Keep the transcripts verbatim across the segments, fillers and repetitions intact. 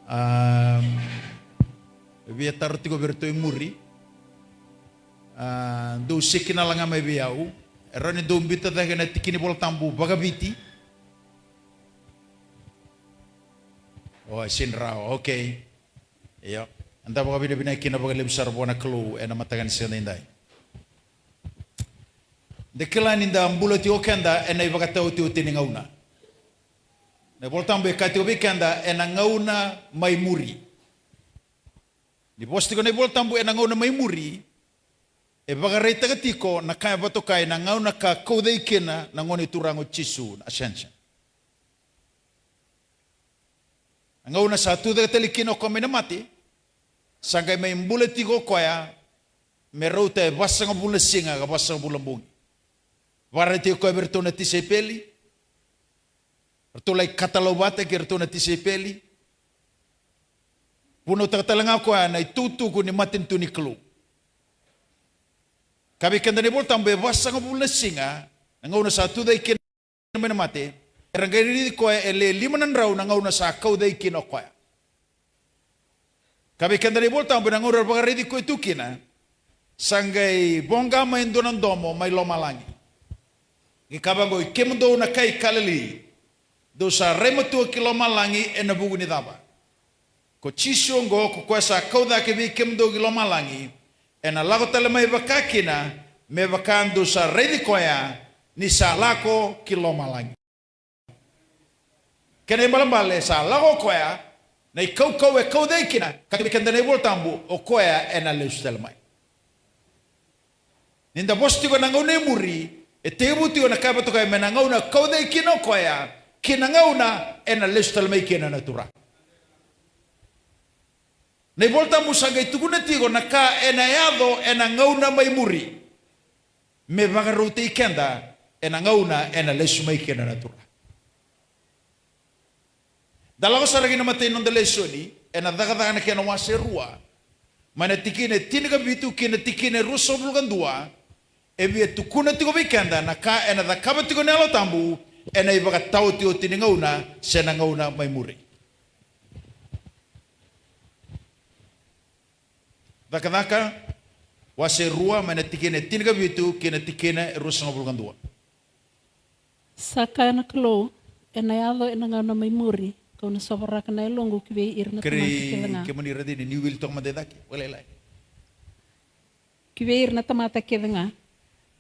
A, via taro tiko vei iratou i muri. A, dou se kina la ga mai vei au. E rawa ni dou biuta cake na tiki ni Vola Tabu vakaviti. O, e sega ni rawa, okay. Io. Eda vakavinavinaka kina vakalevu sara vua na Kalou ena mataka ni siga edaidai. Da kila ni da bula tiko keda ena ivakataotioti ni gauna. Na iVola Tabu e kaya tiko vei keda ena gauna mai muri. Ni vosa tiko na iVola Tabu ena gauna mai muri, e vakaraitaka tiko na ka e vakatokai na gauna ka kaucai kina na Gone Turaga o Jisu na Ascension. Na gauna sa tucake tale kina o koya mai na mate, sa qai mai bula tiko o koya me rauta e vasagavulu na siga ka vasagavulu na bogi. Vakaraitaki koya vei iratou na tisaipeli, ratou lai katalau vata kei iratou na tisaipeli. Vunautaka tale ga o koya na itukutuku ni matanitu ni Kalou. Ka vei keda na iVola Tabu e vasagavulu na siga na gauna sa tucake kina mai na mate, era qai raici koya e le lima na drau na gauna sa kaucai kina o koya. Ka vei keda na iVola Tabu ena gauna era vakaraici koya tu kina, sa qai voqa mai e dua na domo mai lomalagi. Qai kaya vaqo, i kemudou na kai Kalili, dou sa rai matua ki lomalagi ena vuku ni cava? Ko Jisu oqo, ko koya sa kau cake vei kemudou ki lomalagi, ena lako tale mai vakakina, me vaka dou sa raici koya ni sa lako ki lomalagi. Kena ibalebale sa lako o koya, na ikaukau e kaucai kina, ka vei keda na iVola Tabu, o koya ena lesu tale mai. Ni da vosa tiko na gauna e muri, e tekivu tiko na ka e vakatokai mai na gauna kaucai kina o koya, ki na gauna ena lesu tale mai kina na Turaga. Na iVola Tabu sa qai tukuna tiko na ka ena yaco ena gauna mai muri, me vakarautaki keda ena gauna ena lesu mai kina na Turaga. Da lako sara ki na imatai ni noda lesoni, ena Cakacaka na kena wase rua, mai na tikina e tinikavitu ki na tikina e ruasagavulu ka dua, e via tukuna tiko vei keda na ka ena cakava tiko na Yalo Tabu ena ivakataotioti ni gauna se na gauna mai muri. Cakacaka, wase rua, mai na tikina e tinikavitu ki na tikina e ruasagavulu ka dua. Sa kaya na Kalou, ena yaco ena gauna mai muri, kau na sovaraka na yaloqu ki vei ira na tamata kece ga. Kemuni raici ni wili toka mada i cake vakalailai. Ki vei ira na tamata kece ga.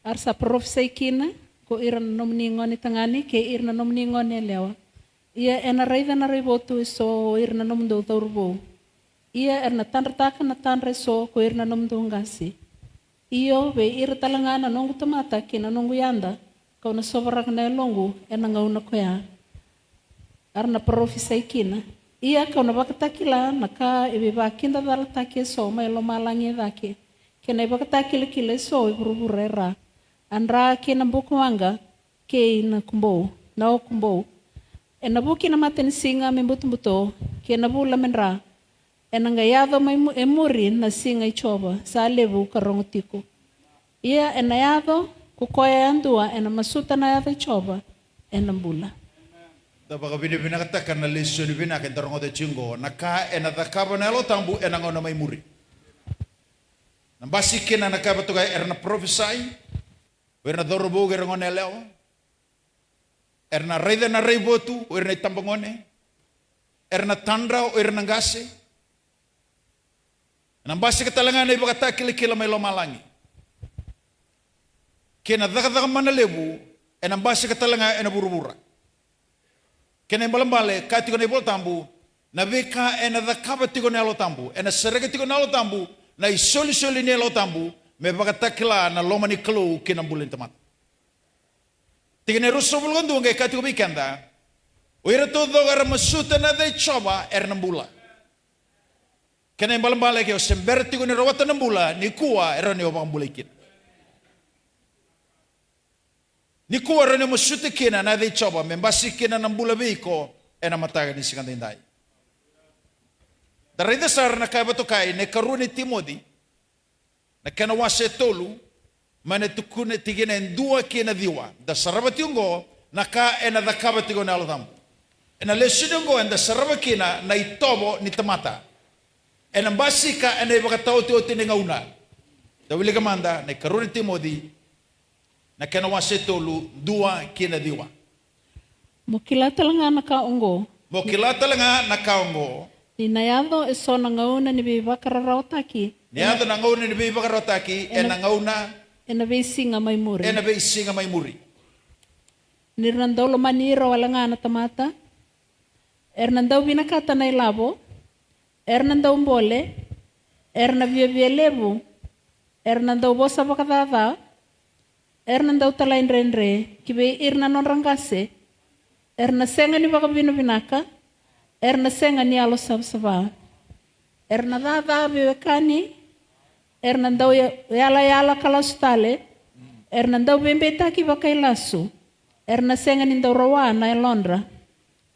A ra sa parofisai kina ko ira na nomuni gone tagane kei ira na nomuni gone yalewa. Ia ena raica na raivotu eso o ira na nomudou cauravou. Ia era na tadrataka na tadra eso ko ira na nomudou qase. Io, vei ira tale ga na noqu tamata kei na noqu yada, kau na sovaraka na yaloqu ena gauna koya. A ra na parofisai kina. Ia kau na vakatakila na ka e veivakidacalataki eso mai lomalagi e cake, kei na ivakatakilakila eso e vuravura e ra, a dra kei na bukawaqa, kei na kubou, na okubou. Ena vuki na matanisiga me butobuto, kei na vula me dra. Ena qai yaco mai mu-, e muri na siga i Jiova, sa levu ka rogo tiko. Ia ena yaco, ko koya yadua ena masuta na yaca i Jiova, ena bula. Da vakavinavinakataka na lesoni vinaka eda rogoca tiko oqo, na ka ena cakava na Yalo Tabu ena gauna mai muri. Na basi kina na ka e vakatokai era na parofisai, o ira na cauravou kei ira na gone yalewa. Era na raica na raivotu, o ira na itabagone. Era na tadra, o ira na qase. Ena basika tale ga na ivakatakilakila mai lomalagi. Kei na cakacaka mana levu, ena basika tale ga ena vuravura. Kena ibalebale, kaya tiko na iVola Tabu, na veika ena cakava tiko na Yalo Tabu, ena sereka tiko na Yalo Tabu, na isolisoli ni Yalo Tabu, me vakatakila na loma ni Kalou ki na bula ni tamata. Tikina e ruasagavulu ka dua qai kaya tiko vei keda, o ira taucoko era masuta na yaca i Jiova era na bula. Kena ibalebale ke o se bera tiko ni rawata na bula, nikua e rawa ni o vakabulai kina. Nikua e rawa ni o masuta kina na yaca i Jiova me basika kina na bula vei iko ena mataka ni siga daidai. Da raica sara na ka e vakatokai na ikarua ni Timoci, na kena wase tolu, mai na tukuna tikina e dua ki na ciwa. Da sarava tiko oqo na ka ena cakava tiko na Yalo Tabu. Ena lesoni oqo eda sarava kina na itovo ni tamata. Ena basika ena ivakataotioti ni gauna. Da wilika mada na ikarua ni Timoci, na kena wase tolu, dua ki na ciwa. Mo kila tale ga na ka oqo. Mo kila tale ga na ka oqo. Ni na yaco eso na gauna ni veivakararawataki. Ni yaco na gauna ni veivakararawataki, ena, ena gauna, ena veisiga mai muri. Ena veisiga mai muri. Ni ra na dau lomani ira wale ga na tamata. Era na dau vinakata na ilavo. Era na dau bole. Era na viavia levu. Era na dau vosa vakacaca. Era na dau talaidredre ki vei ira na nodra qase. Era na sega ni vakavinavinaka. Era na sega ni yalo savasava. Era na caca veiwekani. Era na dau ya-, yalayala ka lasu tale. Era na dau veibeitaki vakailasu. Era na sega ni dau rawa na yalodra.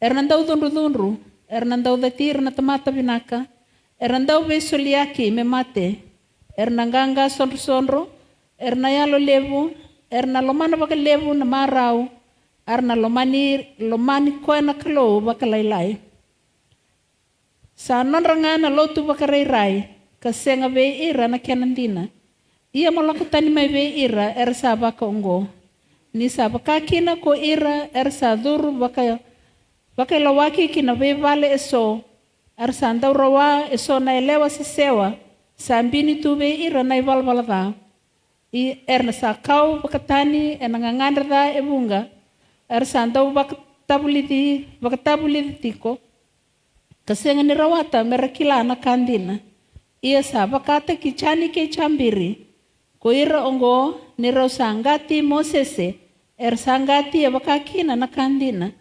Era na dau cudrucudru, era na dau cati ira na tamata vinaka, era na dau veisoliyaki me mate, era na qaqa sodrosodro, era na yalo levu, era na lomana vakalevu na marau, era na lomani, lomani koya na Kalou vakalailai. Sa nodra ga na lotu vakarairai, ka sega vei ira na kena dina. Ia mo lako tani mai vei ira era sa vakaoqo. Ni sa vaka kina ko ira era sa curu vaka, vakailawaki ki na veivale eso, era sa dau rawa eso na yalewa sesewa, sa bini tu vei ira na ivalavala ca. I era sa kau vakatani ena gagadre ca e vuqa, era sa dau vakatavulici, vakatavulici tiko, ka sega ni rawata me ra kila na ka dina. Ia sa vakataki Jani kei Jabiri, ko ira oqo ni rau sa qati Mosese, era sa qati e vaka kina na ka dina.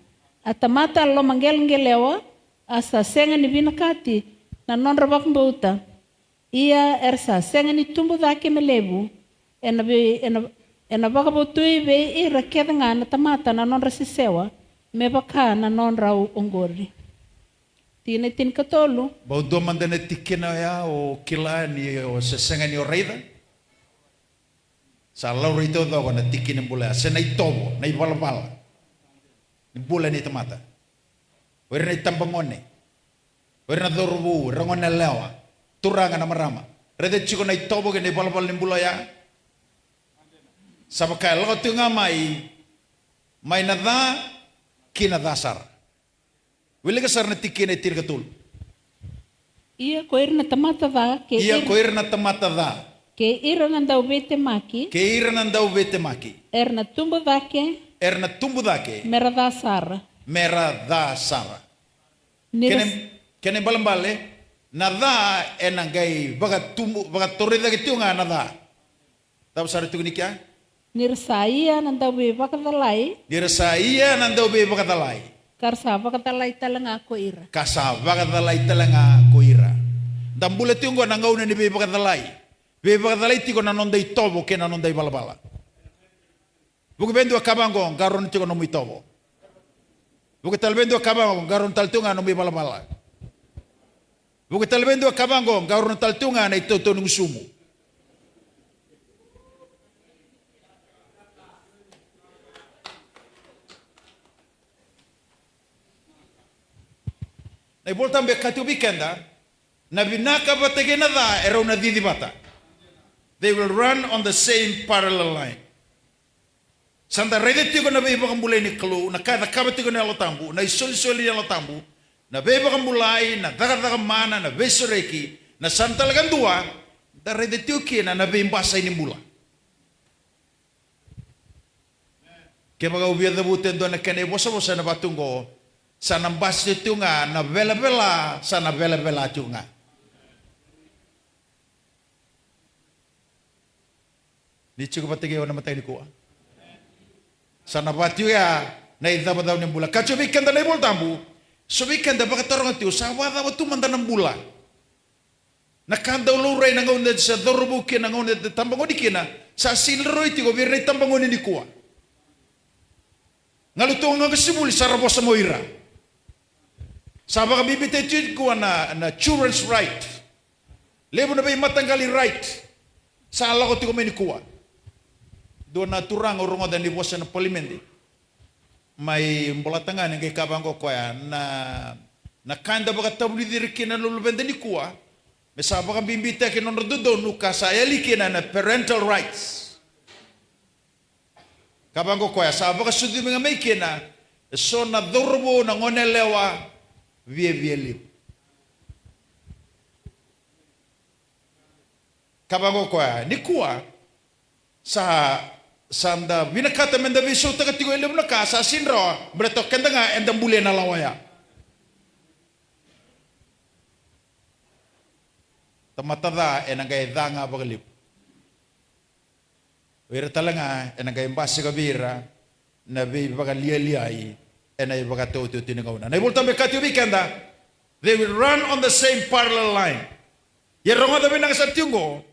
A tamata lomaqeleqelewa, a sa sega ni vinakati na nodra vakabauta. Ia era sa sega ni tubu cake me levu, ena vei-, ena, ena vakavotui vei ira kece ga na tamata na nodra sesewa, me vaka na nodrau oqori. Tikina e tinikatolu. Bau dua mada na tikina oya o kila ni o se sega ni o raica. Sa laurai taucoko na tiki ni bula ya, se na itovo, na ivalavala ni bula ni tamata. O ira na itabagone, o ira na cauravou, ira na goneyalewa, turaga, na marama. Raica tiko na itovo kei na ivalavala ni bula ya. Sa vaka e lako tiko ga mai, mai na ca ki na ca sara. Wilika sara na tikina e tinikatolu. Ia ko ira na tamata ca, kei ira, ia ko ira na tamata ca, kei ira na dauveitemaki, kei ira na dauveitemaki, era na tubu cake, era na tubu cake, mera ca sara, mera ca sara. Ni ra, kena, kena ibalebale, na ca ena qai vakatubu, vakatoroi cake tiko ga na ca. Cava sara e tukuni kea? Ni ra sa ia na dauveivakacalai. Ni ra sa ia na dauveivakacalai. Ka ra sa vakacalai tale ga ko ira. Ka sa vakacalai tale ga ko ira. Da bula tiko qo na gauna ni veivakacalai. Veivakacalai tiko na noda itovo kei na noda ivalavala. Vuki vei dua ka vaqo, qarauna tiko nomu itovo. Vuki tale vei dua ka vaqo, qarauna tale tiko ga nomu ivalavala. Vuki tale vei dua ka vaqo, qarauna tale tiko ga na itautau ni gusumu. Na iVolatabu e kaya tiko vei keda, na vinaka vata kei na ca e rau na cici vata. They will run on the same parallel line. Sa da raica tiko na veivakabulai ni Kalou, na ka e cakava tiko na Yalo Tabu, na isolisoli ni Yalo Tabu, na veivakabulai, na cakacaka mana, na veisereki, na sa na tale ka dua, da raica tiko kina na veibasai ni bula. Kevaka au via cavuta e dua na kena ivosavosa ena vatu oqo, sa na basika tiko ga na velavela, sa na velavela tiko ga. Ni tiko vata kei au ena mataka nikua. Sa na vaka tiko ya na icavacava ni bula. Ka tiko vei keda na iVolatabu, so vei keda vakataroga tiko, sa vakacava tu mada na bula? Na ka dau laurai na gauna eda sa cauravou kina, na gauna eda tabagone kina, sa sega ni rui tiko vei ira na itabagone nikua. Galu tu ga qasenivuli sa ra vosa mai o ira. Sa vakabibitaki tiko na, na children's right. Levu na veimataqali right. Sa lako tiko mai nikua. Dua na turaga au rogoca ni vosa ena palimedi. mai Bolatagane qai kaya vaqo o koya, na, na ka eda vakatavulici ira kina na luveda nikua, me sa vakabibitaki na nodra dodonu ka sa yali kina na parental rights. Kaya vaqo o koya, sa vakasucumi ga mai kina e so na cauravou, na goneyalewa viavia levu. Kaya vaqo o koya, nikua sa, sa da vinakata me da veisautaka tiko e levu na ka, sa sega ni rawa, baleta o keda ga eda bulia na lawa ya. Tamata ca ena qai ca ga vakalevu. O ira tale ga ena qai basika vei ira na veivakalialiai ena ivakataotioti ni gauna. Na iVolatabu e kaya tiko vei keda, they will run on the same parallel line. Ia rogoca vinaka sara tiko qo,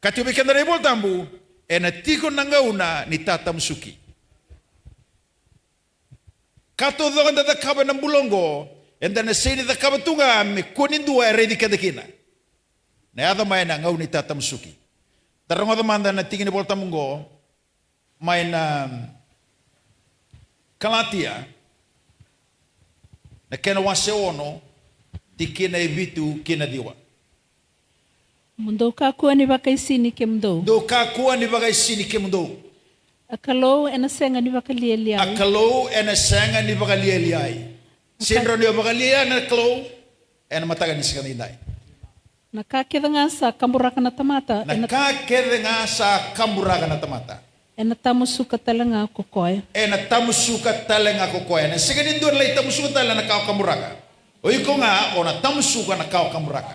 kaya tiko vei keda na iVolatabu, ena tiko na gauna ni tatamusuki. Ka taucoko eda cakava ena bula oqo, eda na sega ni cakava tu ga me kua ni dua e raici keda kina. Na yaco mai na gauna ni tatamusuki. Da rogoca mada na tiki ni Volatabu oqo, mai na Kalatia, na kena wase ono, tikina e vitu ki na ciwa. Mo dou kakua ni vakaisini kemudou. Dou kakua ni vakaisini kemudou. A Kalou ena sega ni vakalialiai. A Kalou ena sega ni vakalialiai. Sega ni vakalialiai na Kalou ena mataka ni siga nidai. Na ka kece ga sa kaburaka na tamata, na ena ka kece ga sa kaburaka na tamata. Ena tamusuka tale ga ko koya. Ena tamusuka tale ga ko koya. Ena sega ni dua na lai tamusuka tale na ka o kaburaka. O iko ga o na tamusuka na ka o kaburaka.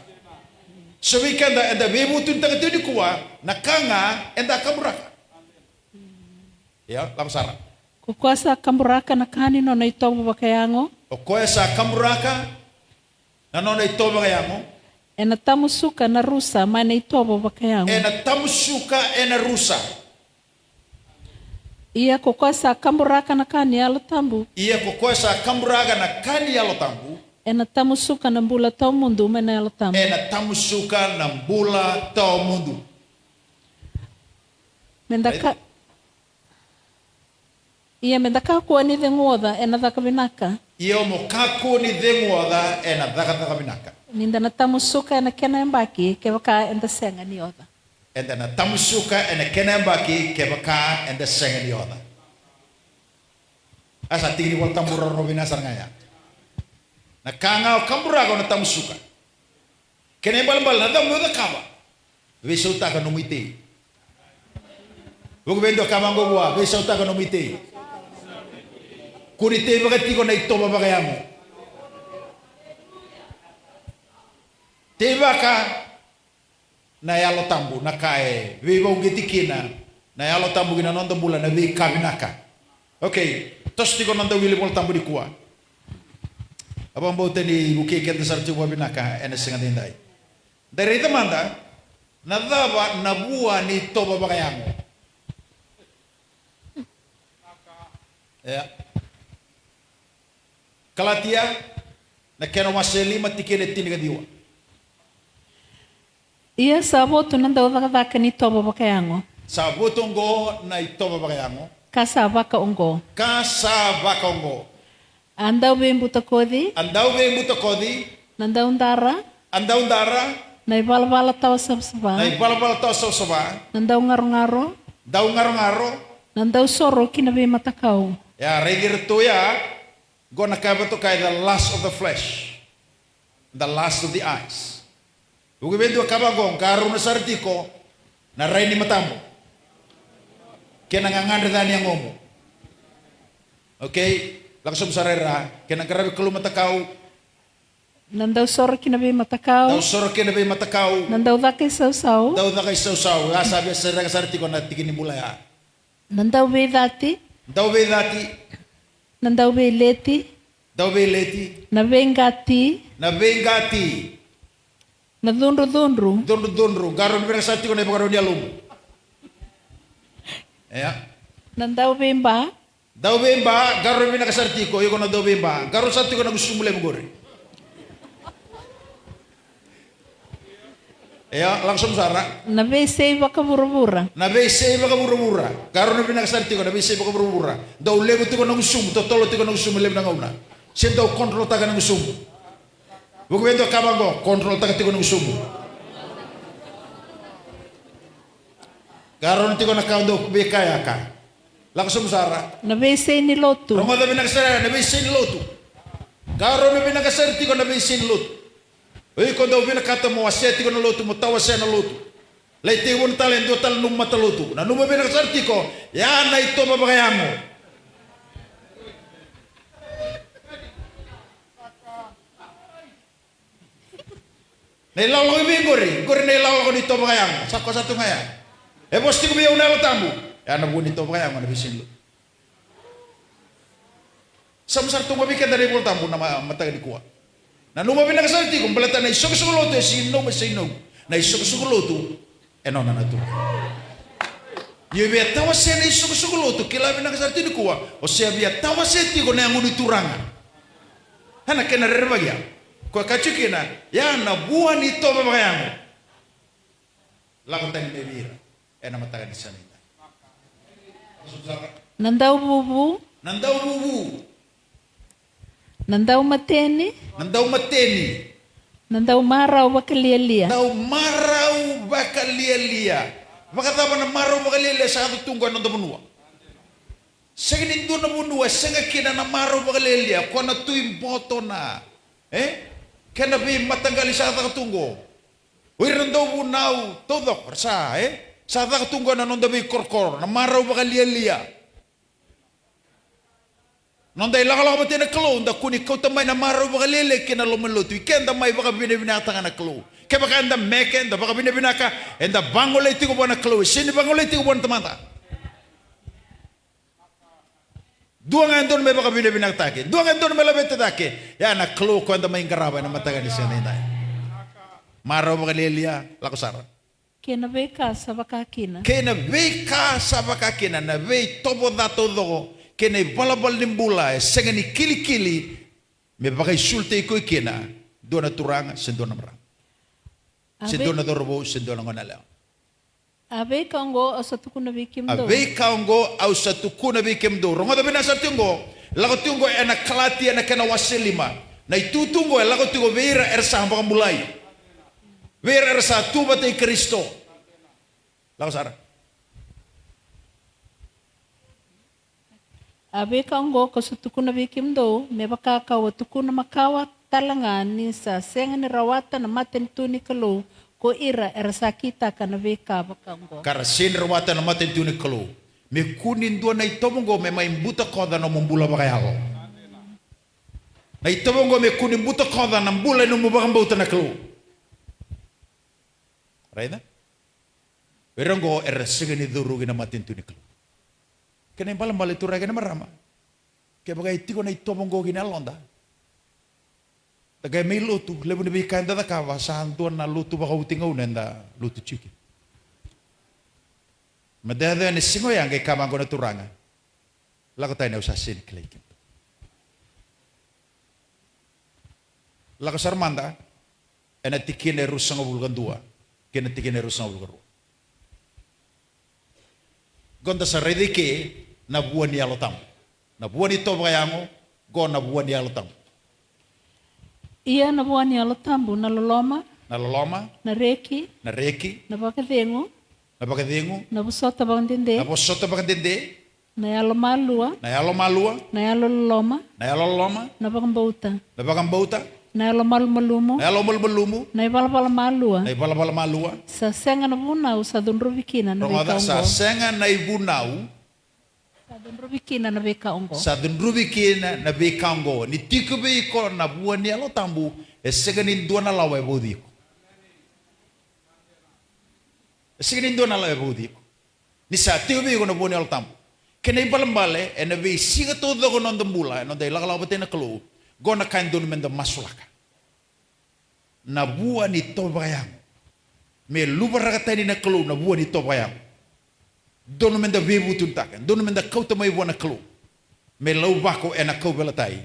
So vei keda eda veivutunitaka tiko nikua na ka ga eda kaburaka. Ia, lako sara. Ko koya sa kaburaka na ka ni nona itovo vakayago. O koya sa kaburaka na nona itovo vakayago. Ena tamusuka na rusa mai na itovo vakayago. Ena tamusuka ena rusa. Ia ko koya sa kaburaka na ka ni Yalo Tabu. Ia ko koya sa kaburaka na ka ni Yalo Tabu. Ena tamusuka na bula tawamudu mai na Yalo Tabu. Ena tamusuka na bula tawamudu. Me da ka-, ia me da kakua ni cegu oca ena caka vinaka. Ia mo kakua ni cegu oca ena cakacaka vinaka. Ni da na tamusuka ena kena yabaki kevaka eda sega ni oca. Eda na tamusuka ena kena yabaki kevaka eda sega ni oca. A sa tiki ni Volatabu rorogo vinaka sara ga ya. Na ka ga o kaburaka o na tamusuka. Kena ibalebale na cava mo cakava? Veisautaka nomu itei. Vuku vei dua ka vaqo vua, veisautaka nomu itei. Kua ni teivaka tiko na itovo vakayago. Teivaka na Yalo Tabu, na ka e veivauqeti kina na Yalo Tabu ki na noda bula, na veika vinaka. Okay, toso tiko na noda wili Volatabu nikua. A vakabauta ni vukei keda sara tiko vakavinaka ena siga daidai. Da raica mada na cava na vua ni itovo vakayago. Ia. Kalatia, na kena wase lima, tikina e tinikaciwa. Ia sa votu na dau cakacaka ni tovo vakayago. Sa votu oqo na itovo vakayago. Ka sa vaka oqo. Ka sa vaka oqo. A dau veibutakoci. A dau veibutakoci. Na dau dara. A dau dara. Na ivalavala tawa savasava. Na ivalavala tawa savasava. Na dau garogaro. Dau garogaro. Na dau soro ki na veimatakau. Ia, raici iratou ya. Qo na ka e vakatokai the lust of the flesh, the lust of the eyes. Vuku vei dua ka vaqo, qarauna sara tiko na rai ni matamu kei na gagadre ca ni yagomu. Okay, lako sobu sara i ra, kei na qaravi kalou matakau. Na dau soro ki na veimatakau. Dau soro ki na veimatakau. Na dau caka isausau. Dau caka isausau. A sa via sereka sara tiko na tiki ni bula ya. Na dau veicati. Dau veicati. Na dau veileti. Dau veileti. Na veiqati. Na veiqati. Na cudrucudru. Cudrucudru. Qarauni vinaka sara tiko na ivakarau ni yalomu. Ia. Na dau veiba. Dau veiba, qarauni vinaka sara tiko, iko na dau veiba. Qarauni sara tiko na gusumu levu qori. Ia, lako sobu sara. Na veisei vakavuravura. Na veisei vakavuravura. Qarauna vinaka sara tiko na veisei vakavuravura. Dau levu tiko na gusumu, totolo tiko na gusumu, levu na gauna. Se dau control-taka na gusumu. Vuku vei dua ka vaqo, control-taka tiko na gusumu. Qarauna tiko na ka dau veikayaka. Lako sobu sara. Na veisei ni lotu. Rogoca vinaka sara, na veisei ni lotu. Qarauna vinaka sara tiko na veisei ni lotu. O iko dau vinakata mo wasea tiko na lotu, mo tawasea na lotu. Lai tekivu na tale, dua tale na nomu matalotu. Nanuma vinaka sara tiko, ya na itovo vakayago. Na ilakolako i vei qori, qori na ilakolako ni itovo vakayago. Sa koya sa tu ga ya. E vosa tiko vei au na Yalo Tabu. Ya na vua ni itovo vakayago na veisei ni lotu. Sa mu sara tu ga vei keda na iVola Tabu na ma-, mataka nikua. Nanuma vinaka sara tiko, baleta na isoqosoqo lotu e sega ni nomu, e sega ni noqu. Na isoqosoqo lotu e nona na Turaga. Io, via tawasea na isoqosoqo lotu, kila vinaka sara tiko nikua, o se via tawasea tiko na yago ni Turaga. Ena kena rerevaki ya. Koya ka tiko kina, ya na vua ni itovo vakayago. Lako tani mai vei ira ena mataka ni siga nidai. Na dauvuvu. Na dauvuvu. Na daumateni. Na daumateni. Na daumarau vakalialia. Daumarau vakalialia. Vakacava na marau vakalialia sa yaco tu qo ena noda vanua? Sega ni dua na vanua e sega kina na marau vakalialia, ko na Tui Boto na, e? Kei na veimataqali sa caka tu qo. O ira na dauvunau taucoko ra sa, e? Sa caka tu qo ena noda veikorokoro, na marau vakalialia. Noda ilakolako vata na Kalou, da kua ni kauta mai na marau vakalialia ki na loma ni lotu. I keda mai vakavinavinakataka na Kalou. Kevaka eda meke, eda vakavinavinaka, eda vagolei tiko vua na Kalou. E sega ni vagolei tiko vua na tamata. Dua ga e dodonu me vakavinavinakataki, dua ga e dodonu me laveti cake. Ya na Kalou ko eda mai qarava ena mataka ni siga nidai. Marau vakalialia, lako sara. Kei na veika sa vaka kina. Kei na veika sa vaka kina, na veitovo ca taucoko, kei na ivalavala ni bula e sega ni kilikili me vakaisulutaki koya kina dua na turaga se dua na marama. Se dua na cauravou se dua na goneyalewa. A veika oqo au sa tukuna vei kemudou. A veika oqo au sa tukuna vei kemudou. Rogoca vinaka sara tiko oqo. Lako tiko oqo ena Kalatia na kena wase lima. Na itutu oqo e lako tiko vei ira era sa vakabulai. Vei ira era sa tu vata i Karisito. Lako sara. A veika oqo kau sa tukuna vei kemudou, me vaka kau a tukuna makawa tale ga ni sa sega ni rawata na matanitu ni Kalou ko ira era sa kitaka na veika vaka oqo. Ka ra sega ni rawata na matanitu ni Kalou. Me kua ni dua na itovo oqo me mai butakoca na nomu bula vakayalo. Na itovo oqo me kua ni butakoca na bula ni nomu vakabauta na Kalou. Raica? O ira oqo era sega ni cauravou ki na matanitu ni Kalou. Kena ibalebale turaga kei na marama. Kevaka e tiko na itovo oqo ki na yaloda. Da qai mai lotu, levu ni veika eda cakava, sa dua na lotu vakaoti gauna eda lotu tiko kina. Meda yaco yani siga oya qai kaya vaqo na Turaga. Lako tani, au sa sega ni kilai kemudou. Lako sara mada ena tikina e ruasagavulu ka dua kei na tikina e ruasagavulu ka rua. Qo da sa raica eke na vua ni Yalo Tabu. Na vua ni itovo vakayago, qo na vua ni Yalo Tabu. Ia na vua ni Yalo Tabu na loloma. Na loloma. Na reki. Na reki. Na vakacegu. Na vakacegu. Na vosota vakadede. Na vosota vakadede. Na yalomalua. Na yalomalua. Na yalololoma. Na yalololoma. Na vakabauta. Na vakabauta. Na yalomalumalumu. Na yalomalumalumu. Na ivalavala malua. Na ivalavala malua. Sa sega na vunau sa cudruvi kina na veika oqo. Rogoca, sa sega na ivunau. Sa cudruvi kina na veika oqo. Sa cudruvi kina na veika oqo. Ni tiko vei iko na vua ni Yalo Tabu, e sega ni dua na lawa e vauci iko. E sega ni dua na lawa e vauci iko. Ni sa tiko vei iko na vua ni Yalo Tabu. Kena ibalebale, ena veisiga taucoko na noda bula, ena noda ilakolako vata na Kalou. Qo na ka e dodonu meda masulaka. Na vua ni itovo vakayago. Me luvaraka tani na Kalou na vua ni itovo vakayago. Dodonu meda veivutunitaka, dodonu meda kauta mai vua na Kalou. Me lauvako ena kauveilatai.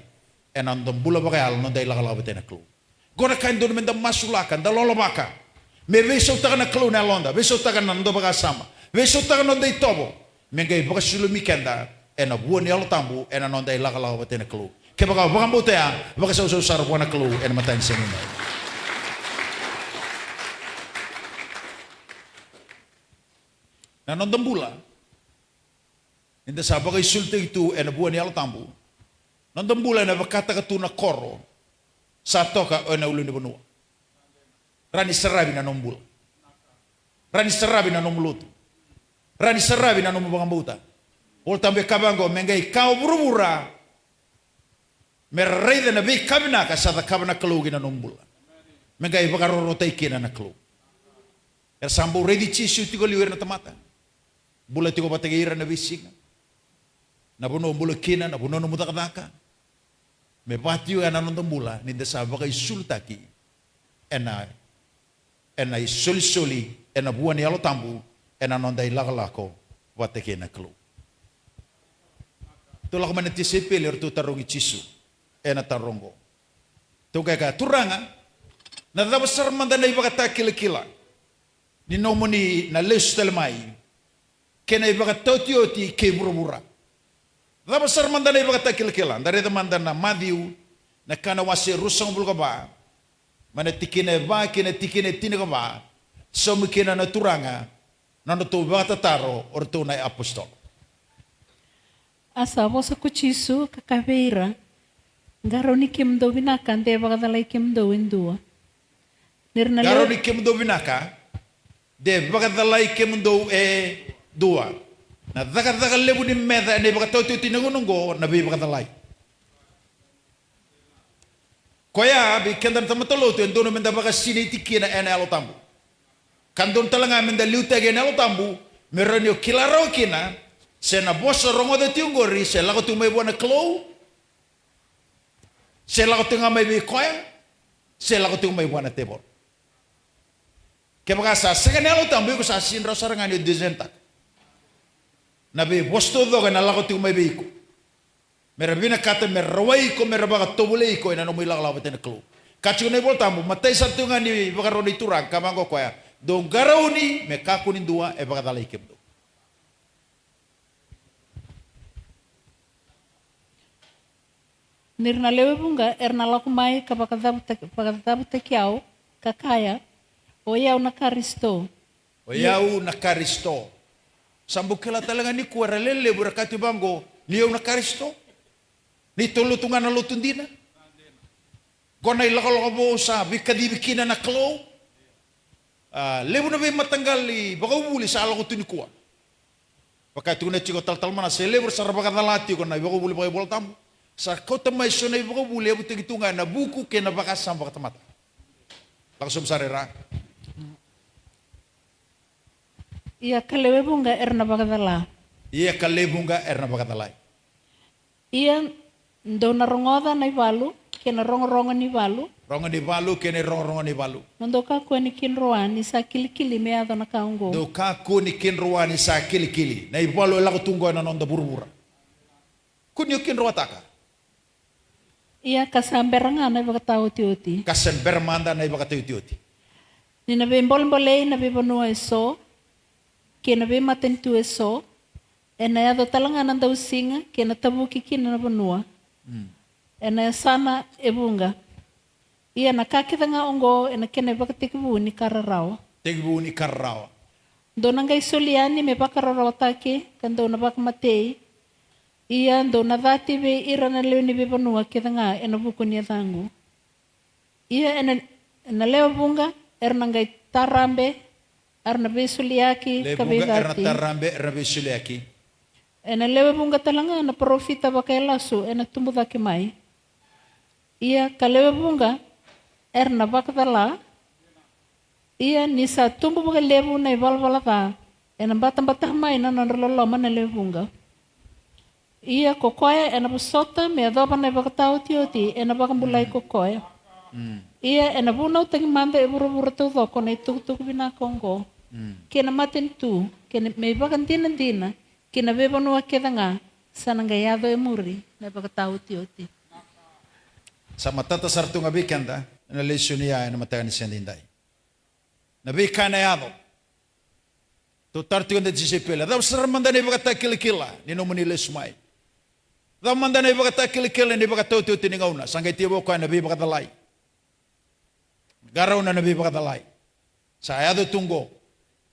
Ena noda bula vakayalo, noda ilakolako vata na Kalou. Qo na ka e dodonu meda masulaka, da lolovaka. Me veisautaka na Kalou na yaloda, veisautaka na noda vakasama, veisautaka na noda itovo, me qai vakasulumi keda ena vua ni Yalo Tabu ena noda ilakolako vata kei na Kalou. Kevaka o vakabauta ya, vakasausau sara vua na Kalou ena mataka ni siga nikua. Na noda bula, ni da sa vakaisulutaki tu ena vua ni Yalo Tabu, noda bula ena vakataka tu na koro sa toka ena ulunivanua. Rawa ni saravi na nomu bula. Rawa ni saravi na nomu lotu. Rawa ni saravi na nomu vakabauta. Volatabu e kaya vaqo, me qai ka o vuravura, me ra raica na veika vinaka sa cakava na Kalou ki na nomu bula. Me qai vakarorotaki kina na Kalou. Era sa bau raici Jisu tiko liu ira na tamata. Bula tiko vata kei ira na veisiga. Na vanua o bula kina, na vanua nomu cakacaka. Me vaka tiko ya na noda bula ni da sa vakaisulutaki ena, ena isolisoli ena vua ni Yalo Tabu ena noda ilakolako vata kei na Kalou. Tou lako mai na tisaipeli, eratou tarogi Jisu ena taro oqo. Tou qai kaya, Turaga, na cava sara mada na ivakatakilakila ni nomuni na lesu tale mai kei na ivakataotioti kei vuravura? Cava sara mada na ivakatakilakila? Da raica mada na Maciu, na kena wase e ruasagavulu ka va, mai na tikina e va kei na tikina e tinikava. Saumi kina na Turaga na nodratou vakatataro o iratou na iapositolo. A sa vosa ko Jisu ka kaya vei ira, qarauni kemudou vinaka de vakacalai kemudou e dua. Ni ra na lewe- Qarauni kemudou vinaka de vakacalai kemudou e dua. Na cakacaka levu ni meca ena ivakataotioti ni gauna oqo na veivakacalai. Koya vei keda na tamata lotu e dodonu meda vakasinaiti kina ena Yalo Tabu. Ka dodonu tale ga meda liutaki ena Yalo Tabu, me rawa ni o kila rawa kina se na vosa rogoca tiko oqori se lako tiko mai vua na Kalou, se lako tiko ga mai vei koya, se lako tiko mai vua na tevoro. Kevaka sa sega na Yalo Tabu, iko sa sega ni rawa sara ga ni o discern-taka na veivosa taucoko ena lako tiko mai vei iko, me ra vinakata me ra rawai iko, me ra vakatovolei iko ena nomu ilakolako vata kei na Kalou. Ka tiko na iVola Tabu, matai sara tiko ga ni vakarau ni Turaga, ka vaqo o koya, dou qarauni me kakua ni dua e vakacalai kemudou. Ni ra na lewe vuqa era na lako mai ka vakacavutaki, vakacavutaki au, ka kaya, o i au na Karisito. O i au na Karisito. Sa bau kila tale ga nikua era lelevu era kaya tiko vaqo, ni au na Karisito. Ni tou lotu ga na lotu dina. Qo na ilakolako vou sa veikacivi kina na Kalou. A, levu na veimataqali vakavuvuli sa lako tu nikua. Vaka e tukuna tiko o Talatala Manasa, e levu era sa ra vakacala tiko na ivakavuvuli vakaivolatabu. Sa kauta mai so na ivakavuvuli e yavutaki tu ga ena vuku kei na vakasama vakatamata. Lako sobu sara i ra. Ia ka lewe vuqa era na vakacala. Ia ka lewe vuqa era na vakacalai. Ia dou na rogoca na ivalu kei na rogorogo ni valu. Rogo ni valu kei na irogorogo ni valu. Mo dou kakua ni kidroa ni sa kilikili me yaco na ka oqo. Dou kakua ni kidroa ni sa kilikili. Na ivalu e lako tu oqo ena noda vuravura. Kua ni o kidroataka. Ia ka sa bera ga na ivakataotioti. Ka sa bera mada na ivakataotioti. Ni na veibolebolei na veivanua eso kei na veimatanitu eso, ena yaco tale ga na dausiga kei na tavuki kina na vanua. Mm. Ena yasana e vuqa. Ia na ka kece ga oqo ena kena ivakatekivu ni ka rarawa. Tekivu ni ka rarawa. Dou na qai soli yani me vakararawataki, ka dou na vakamatei. Ia dou na cati vei ira na lewe ni veivanua kece ga ena vuku ni yacaqu. Ia ena, ena lewe vuqa era na qai tarabe, era na veisoliyaki. Lewe ka vuqa era na veicati. Tarabe, era na veisoliyaki. Ena lewe vuqa tale ga na parofita vakailasu ena tubu cake mai. Ia ka lewe vuqa era na vakacala. Ia ni sa tubu vakalevu na ivalavala ca, ena batabata mai na nodra loloma na lewe vuqa. Ia ko koya ena vosota me yacova na ivakataotioti ena vakabulai ko koya. Mm. Ia ena vunautaki mada e vuravura taucoko na itukutuku vinaka oqo. Mm. Kei na matanitu, kei na me ivakadinadina ki na veivanua kece ga, sa na qai yaco e muri na ivakataotioti. Sa matata sara tu ga vei keda na lesoni ya ena mataka ni siga edaidai. Na veika ena yaco. Tou taro tiko na tisaipeli, a cava sara mada na ivakatakilakila ni nomuni lesu mai? Cava mada na ivakatakilakila ni vakataotioti ni gauna? Sa qai tekivu o koya na veivakacalai. Qarauna na veivakacalai. Sa yaco tu qo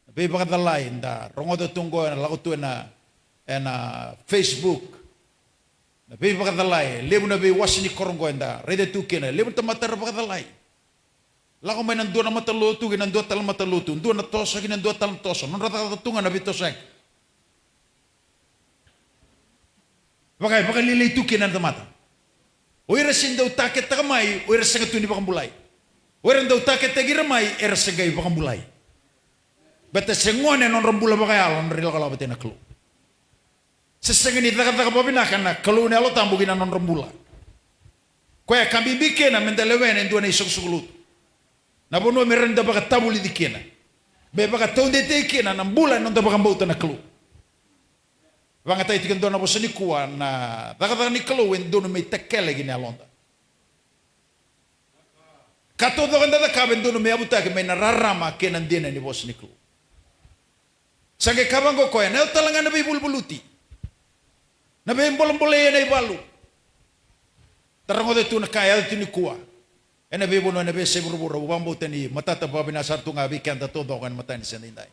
na veivakacalai, da rogoca tu qo, ena lako tu ena, ena Facebook. Na veivakacalai, levu na veiwase ni koro qo eda raica tu kina, levu na tamata era vakacalai. Lako mai na dua na matalotu ki na dua tale na matalotu, dua na toso ki na dua tale na toso, nodra cakacaka tu ga na veitosoyaki. Vaka e vakalialiai tu kina na tamata. O ira se dau taketaka mai, o ira sega tu ni vakabulai. O ira dau taketaki ira mai, era se qai vakabulai. Baleta se gone na nodra bula vakayalo, nodra ilakolako vata kei na Kalou. Se sega ni cakacaka vakavinaka na Kalou na Yalo Tabu ki na nodra bula. Koya ka bibi kina meda lewena e dua na isoqosoqo lotu. Na vanua me rawa ni da vakatavulici kina, me vakataudeitaki kina na bula ena noda vakabauta na Kalou. Vakayagataki tiko e dua na vosa nikua, na cakacaka ni Kalou e dodonu me itakele ki na yaloda. Ka taucoko eda cakava e dodonu me yavutaki mai na rarama kei na dina ni vosa ni Kalou. Sa qai kaya vaqo o koya, ena yaco tale ga na veivaluvaluti, na veibolabolai ena ivalu. Da rogoca tu na ka e yaco tu nikua ena veivanua, ena veiyasai vuravura. Au vakabauta ni matata vakavinaka sara tu ga vei keda taucoko ena mataka ni siga edaidai.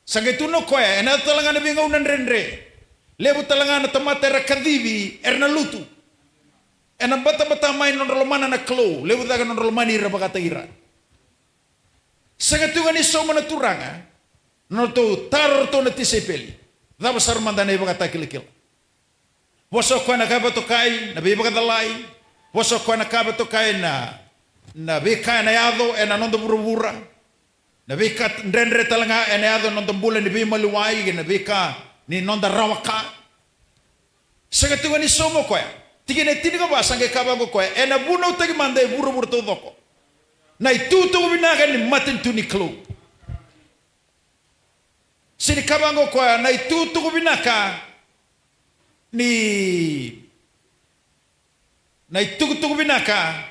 Sa qai tukuna o koya, ena yaco tale ga na veigauna dredre. Levu tale ga na tamata era kacivi, era na lutu. Ena batabata mai na nodra lomana na Kalou, levu cake na nodra lomani ira vakataki ira. Sega tu ga ni sauma na Turaga na nodratou taro o ratou na tisaipeli, cava sara mada na ivakatakilakila. Vosa o koya na ka e vakatokai na veivakacalai. Vosa o koya na ka e vakatokai na, na veika ena yaco ena noda vuravura. Na veika dredre tale ga ena yaco ena noda bula ni veimaliwai kei na veika ni noda rawa ka. Sega tiko ga ni sauma o koya. Tikina e tinikava sa qai kaya vaqo o koya, ena vunautaki mada e vuravura taucoko na itukutuku vinaka ni matanitu ni Kalou. Sega ni kaya vaqo o koya, na itukutuku vinaka ni, na itukutuku vinaka,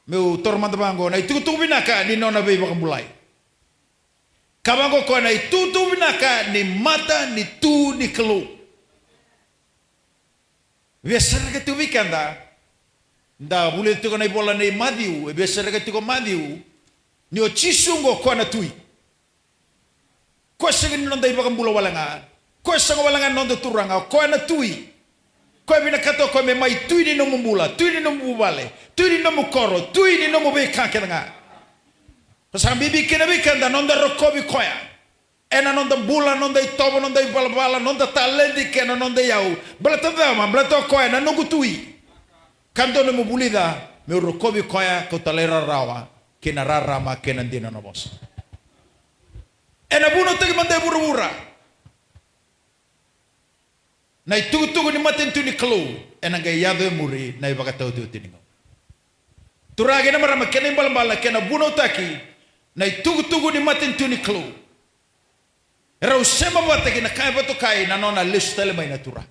meu taura mada vaqo, na itukutuku vinaka ni nona veivakabulai. Kaya vaqo o koya, na itukutuku vinaka ni matanitu ni Kalou. Via sereka tiko vei keda, da vulica tiko na ivola nei Maciu, e via sereka tiko Maciu, ni o Jisu oqo o koya na tui. Koya sega ni noda iVakabula wale ga. Koya sega wale ga ni noda Turaga, o koya na tui. Koya vinakata o koya me mai tui ni nomu bula, tui ni nomu vuvale, tui ni nomu koro, tui ni nomu veika kece ga. Ka sa bibi kina vei keda noda rokovi koya. Ena noda bula, noda itovo, noda ivalavala, noda taledi kei na noda iyau. Baleta cava? Baleta o koya na noqu tui. Ka dodonu meu vulica, meu rokovi koya, kau talairawarawa ki na rarama kei na dina na vosa. Ena vunautaki mada e vuravura na itukutuku ni matanitu ni Kalou, ena qai yaco e muri na ivakataotioti ni gauna. Turaga kei na marama, kena ibalebale, kena vunautaki na itukutuku ni matanitu ni Kalou. Rau sema vata kei na ka e vakatokai na nona lesu tale mai na Turaga.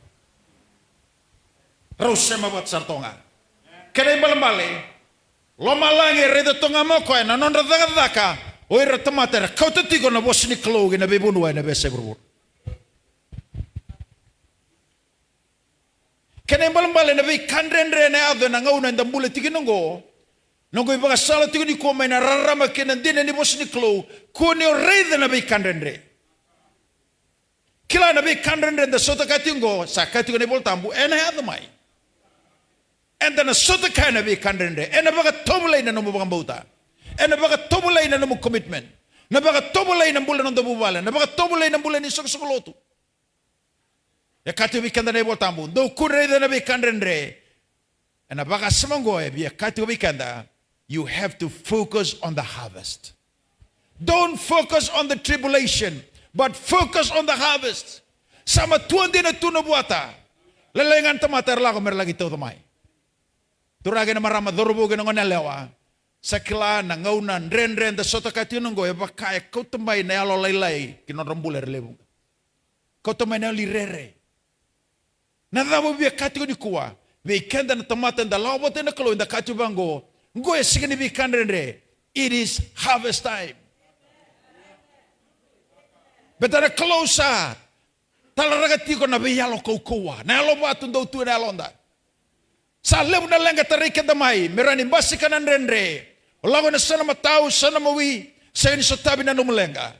Rau sema vata sara toka ga. Kena ibalebale, lomalagi e raica toka ga mai o koya na nodra cakacaka o ira tamata era kauta tiko na vosa ni Kalou ki na veivanua ena veiyasai vuravura. Kena ibalebale, na veika dredre ena yaco ena gauna eda bula tiko kina oqo. Noqu ivakasala tiko nikua mai na rarama kei na dina ni vosa ni Kalou. Kua ni o raica na veika dredre. Kila, na veika dredre eda sota kaya tiko oqo, sa kaya tiko na iVola Tabu, ena yaco mai. Eda na sota kaya na veika dredre. Ena vakatovolei na nomu vakabauta. Ena vakatovolei na nomu commitment. Na vakatovolei na bula ni noda vuvale. Na vakatovolei na bula ni soqosoqo lotu. E kaya tiko vei keda na iVola Tabu, dou kua ni raica na veika dredre. Ena vakasama oqo e via kaya tiko vei keda, you have to focus on the harvest. Don't focus on the tribulation, but focus on the harvest. Sa matua dina tu na vuata. Lailai ga na tamata era lako mera laki tauca mai. Turaga kei na marama, cauravou kei na goneyalewa, sa kila na gauna dredre eda sota kaya tiko oqo, e vaka e kauta mai na yalolailai ki na nodra bula era levu. Kauta mai na yalo ni rere. Na cava au via kaya tiko nikua? Vei keda na tamata eda lako vata kei na Kalou, eda kaya tiko vaqo, oqo e sega ni veika dredre. It is harvest time. Baleta na Kalou sa talaraka tiko na veiyalo kaukauwa, na yalo vatu dau tu ena yaloda. Sa levu na leqa tarai keda mai, me rawa ni basika na dredre. O lako ena sana matau, sana mawi, sega ni sotavi na nomu leqa.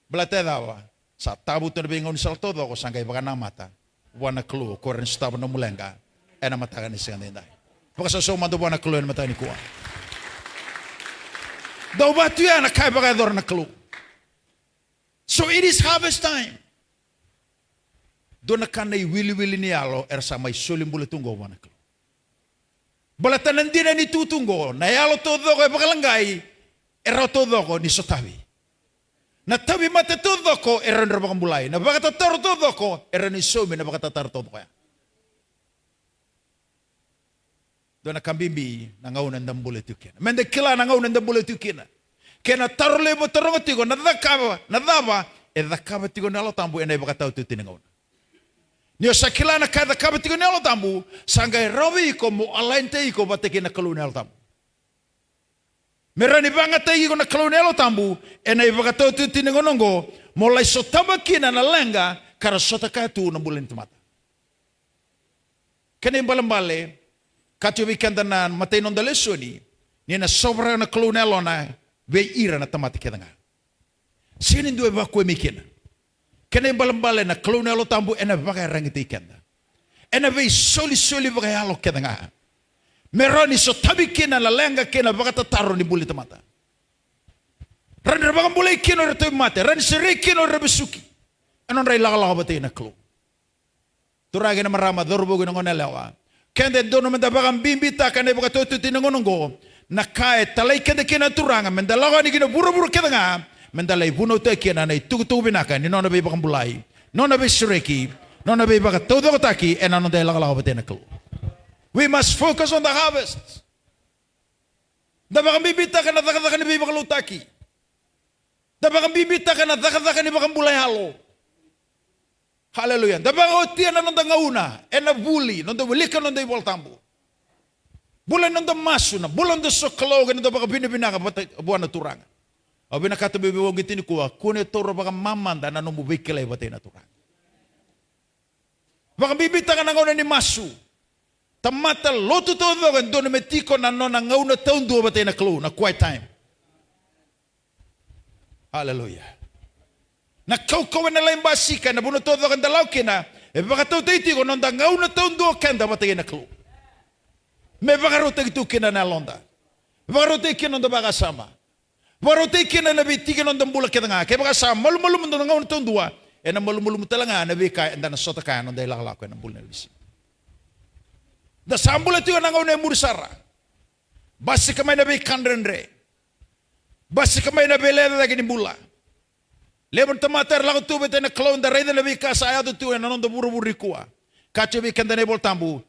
Baleta e cava? Sa tavutu na veigaunisala taucoko, sa qai vakanamata vua na Kalou, ko ira ni sotava na nomu leqa ena mataka ni siga daidai. Vakasausau mada vua na Kalou ena mataka nikua. Dau vatu ya na ka e vakayacora na Kalou. So it is harvest time. Dua na ka na iwiliwili ni yalo era sa mai soli bula tu qo vua na Kalou. Baleta na dina ni tutu qo, na yalo taucoko e vakaleqai, e rawa taucoko ni sotavi. Na tauvimate taucoko e rawa ni ra vakabulai, na vakatataro taucoko e rawa ni saumi na vakatataro taucoko ya. Dua na ka bibi na gauna eda bula tiko kina. Meda kila na gauna eda bula tiko kina. Kei na taro levu taroga tiko, na cakava, na cava e cakava tiko na Yalo Tabu ena ivakataotioti ni gauna. Ni o sa kila na ka e cakava tiko na Yalo Tabu, sa qai rawa vei iko mo align-taki iko vata kei na Kalou na Yalo Tabu. Me rawa ni vakayagataki iko na Kalou na Yalo Tabu ena ivakataotioti ni gauna oqo, mo lai sotava kina na leqa ka ra sota kaya tu na bula ni tamata. Kena ibalebale, kaya tiko vei keda na matai ni noda lesoni, ni na sovaraka na Kalou na Yalona vei ira na tamata kece ga. Sega ni dua e vakua mai kina. Kena ibalebale na Kalou na Yalo Tabu ena vakaiyaragitaki keda ena veisolisoli vakayalo kece ga, me rawa ni sotavi kina na leqa kei na vakatataro ni bula ni tamata. Rawa ni ra vakabulai kina o ira tauvimate, rawa ni sereki kina o ira vesuki ena nodra ilakolako vata kei na Kalou. Turaga kei na marama, cauravou kei na goneyalewa, keda e dodonu meda vakabibitaka ena ivakataotioti ni gauna oqo na ka e talai keda kina na Turaga, meda lako yani ki na vuravura kece ga, meda lai vunautaki kina na itukutuku vinaka ni nona veivakabulai, nona veisereki, nona veivakataucokotaki ena noda ilakolako vata kei na Kalou. We must focus on the harvest. Da vakabibitaka na cakacaka ni veivakaloutaki. Da vakabibitaka na cakacaka ni vakabula yalo. Haleluya. Da vakaotia na noda gauna ena vuli, noda wilika noda iVola Tabu. Bula ni noda masu, na bula ni noda sokalou kei na noda vakavinavinaka vata vua na Turaga. Au vinakata meu veiwaqiti nikua, kua ni taura vakamamada na nomu veikilai vata kei na Turaga. Vakabibitaka na gauna ni masu. Tamata lotu taucoko e dodonu me tiko na nona gauna taudua vata kei na Kalou, na quiet time. Haleluya. Na kaukauwa ena lai basika ena vanua taucoko eda lako kina, e vakatautaki tiko na noda gauna taudua o keda vata kei na Kalou. Me vakarautaki tu kina na yaloda. Vakarautaki kina na noda vakasama. Vakarautaki kina na veitiki ni noda bula kece ga. Kevaka sa malumalumu na noda gauna taudua, ena malumalumu tale ga na veika eda na sota kaya ena noda ilakolako ena bula ni siga. Da sa bula tiko ena gauna e muri sara. Basika mai na veika dredre. Basika mai na veilecayaki ni bula. Levu na tamata era lako tu vata kei na Kalou, da raica na veika sa yaco tu ena noda vuravura nikua. Kaya tiko vei keda na iVola Tabu,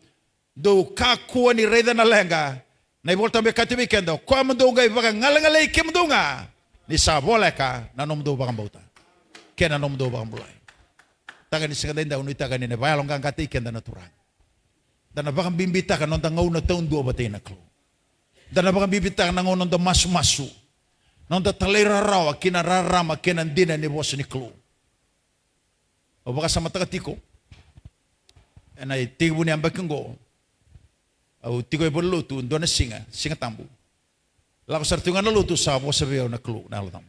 dou kakua ni raica na leqa. Na iVola Tabu e kaya tiko vei keda, o koya mo dou qai vakagalegalei kemudou ga, ni sa voleka na nomudou vakabauta kei na nomudou vakabulai. Mataka ni siga daidai, au nuitaka ni na vakayaloqaqataki keda na Turaga. Da na vakabibitaka na noda gauna taudua vata kei na Kalou. Da na vakabibitaka na gauna noda masumasu, noda talairawarawa ki na rarama kei na dina ni vosa ni Kalou. Au vakasamataka tiko ena itekivu ni yabaki oqo, au tiko e valenilotu dua na siga, Siga Tabu. Lako sara tiko ga na lotu, sa vosa vei au na Kalou na Yalo Tabu.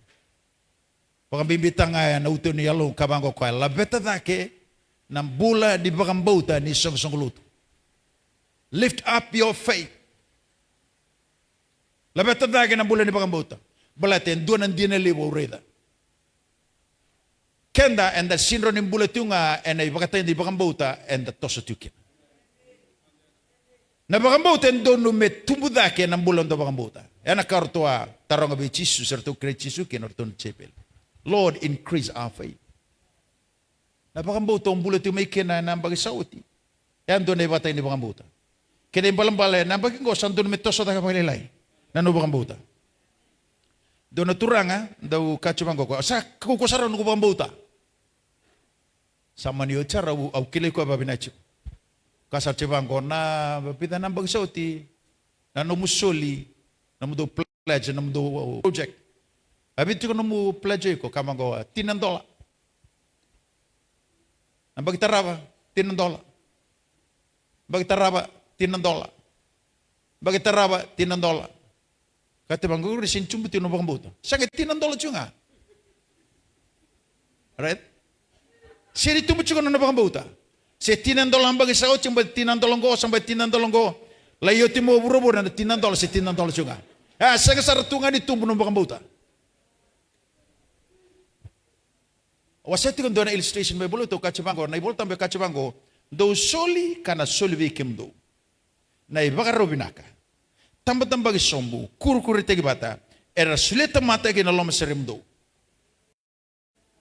Vakabibitaka ga ena uto ni yalo, ka vaqo o koya, laveta cake na bula ni vakabauta ni soqosoqo lotu. Lift up your faith. Laveta cake na bula ni vakabauta. Baleta e dua na dina levu au raica. Keda eda sega ni bula tiko ga ena ivakatagi ni vakabauta eda toso tiko kina. Na vakabauta e dodonu me tubu cake ena bula ni noda vakabauta. Ena ka ratou a taroga vei Jisu, se ratou kerei Jisu kina o ratou na disipeli. Lord, increase our faith. Na vakabauta au bula tiko mai kina ena yabaki sa oti, e a dua na ivakatagi ni vakabauta. Kena ibalebale ena yabaki oqo sa dodonu me toso cake vakalailai na nomu vakabauta. Dua na turaga dau kaya tiko vaqo, sa kaukauwa sara noqu vakabauta. Sa mani oti sara, au, au kilai koya vakavinaka tiko. Kaya sara tiko vaqo, na vica na yabaki sa oti, na nomu soli, na nomudou pledge, nomudou project. A vitu tiko nomu pledge iko, ka vaqo, tini na dola. Na baki tarava, tini na dola. Baki tarava, tini na dola. Baki tarava, tini na dola. Ka te vaqo, qori sega ni tubu tiko na vakabauta. Sa qai tini na dola tiko ga. Right? Sega ni tubu tiko na nona vakabauta. Se tini na dola baki sa oti, baki tini na dola qo, sa baki tini na dola qo. Lai oti mo vuravura na tini na dola, se tini na dola tiko ga. A, sega sara tu ga ni tubu na vakabauta. Au wasea tiko dua na illustration mai Vola Tabu, kaya vaqo, na iVola Tabu e kaya vaqo, dou soli ka na soli vei kemudou. Na ivakarau vinaka, tabatabaki sobu, kurikuritaki vata, era solia tamata ki na loma sara i kemudou.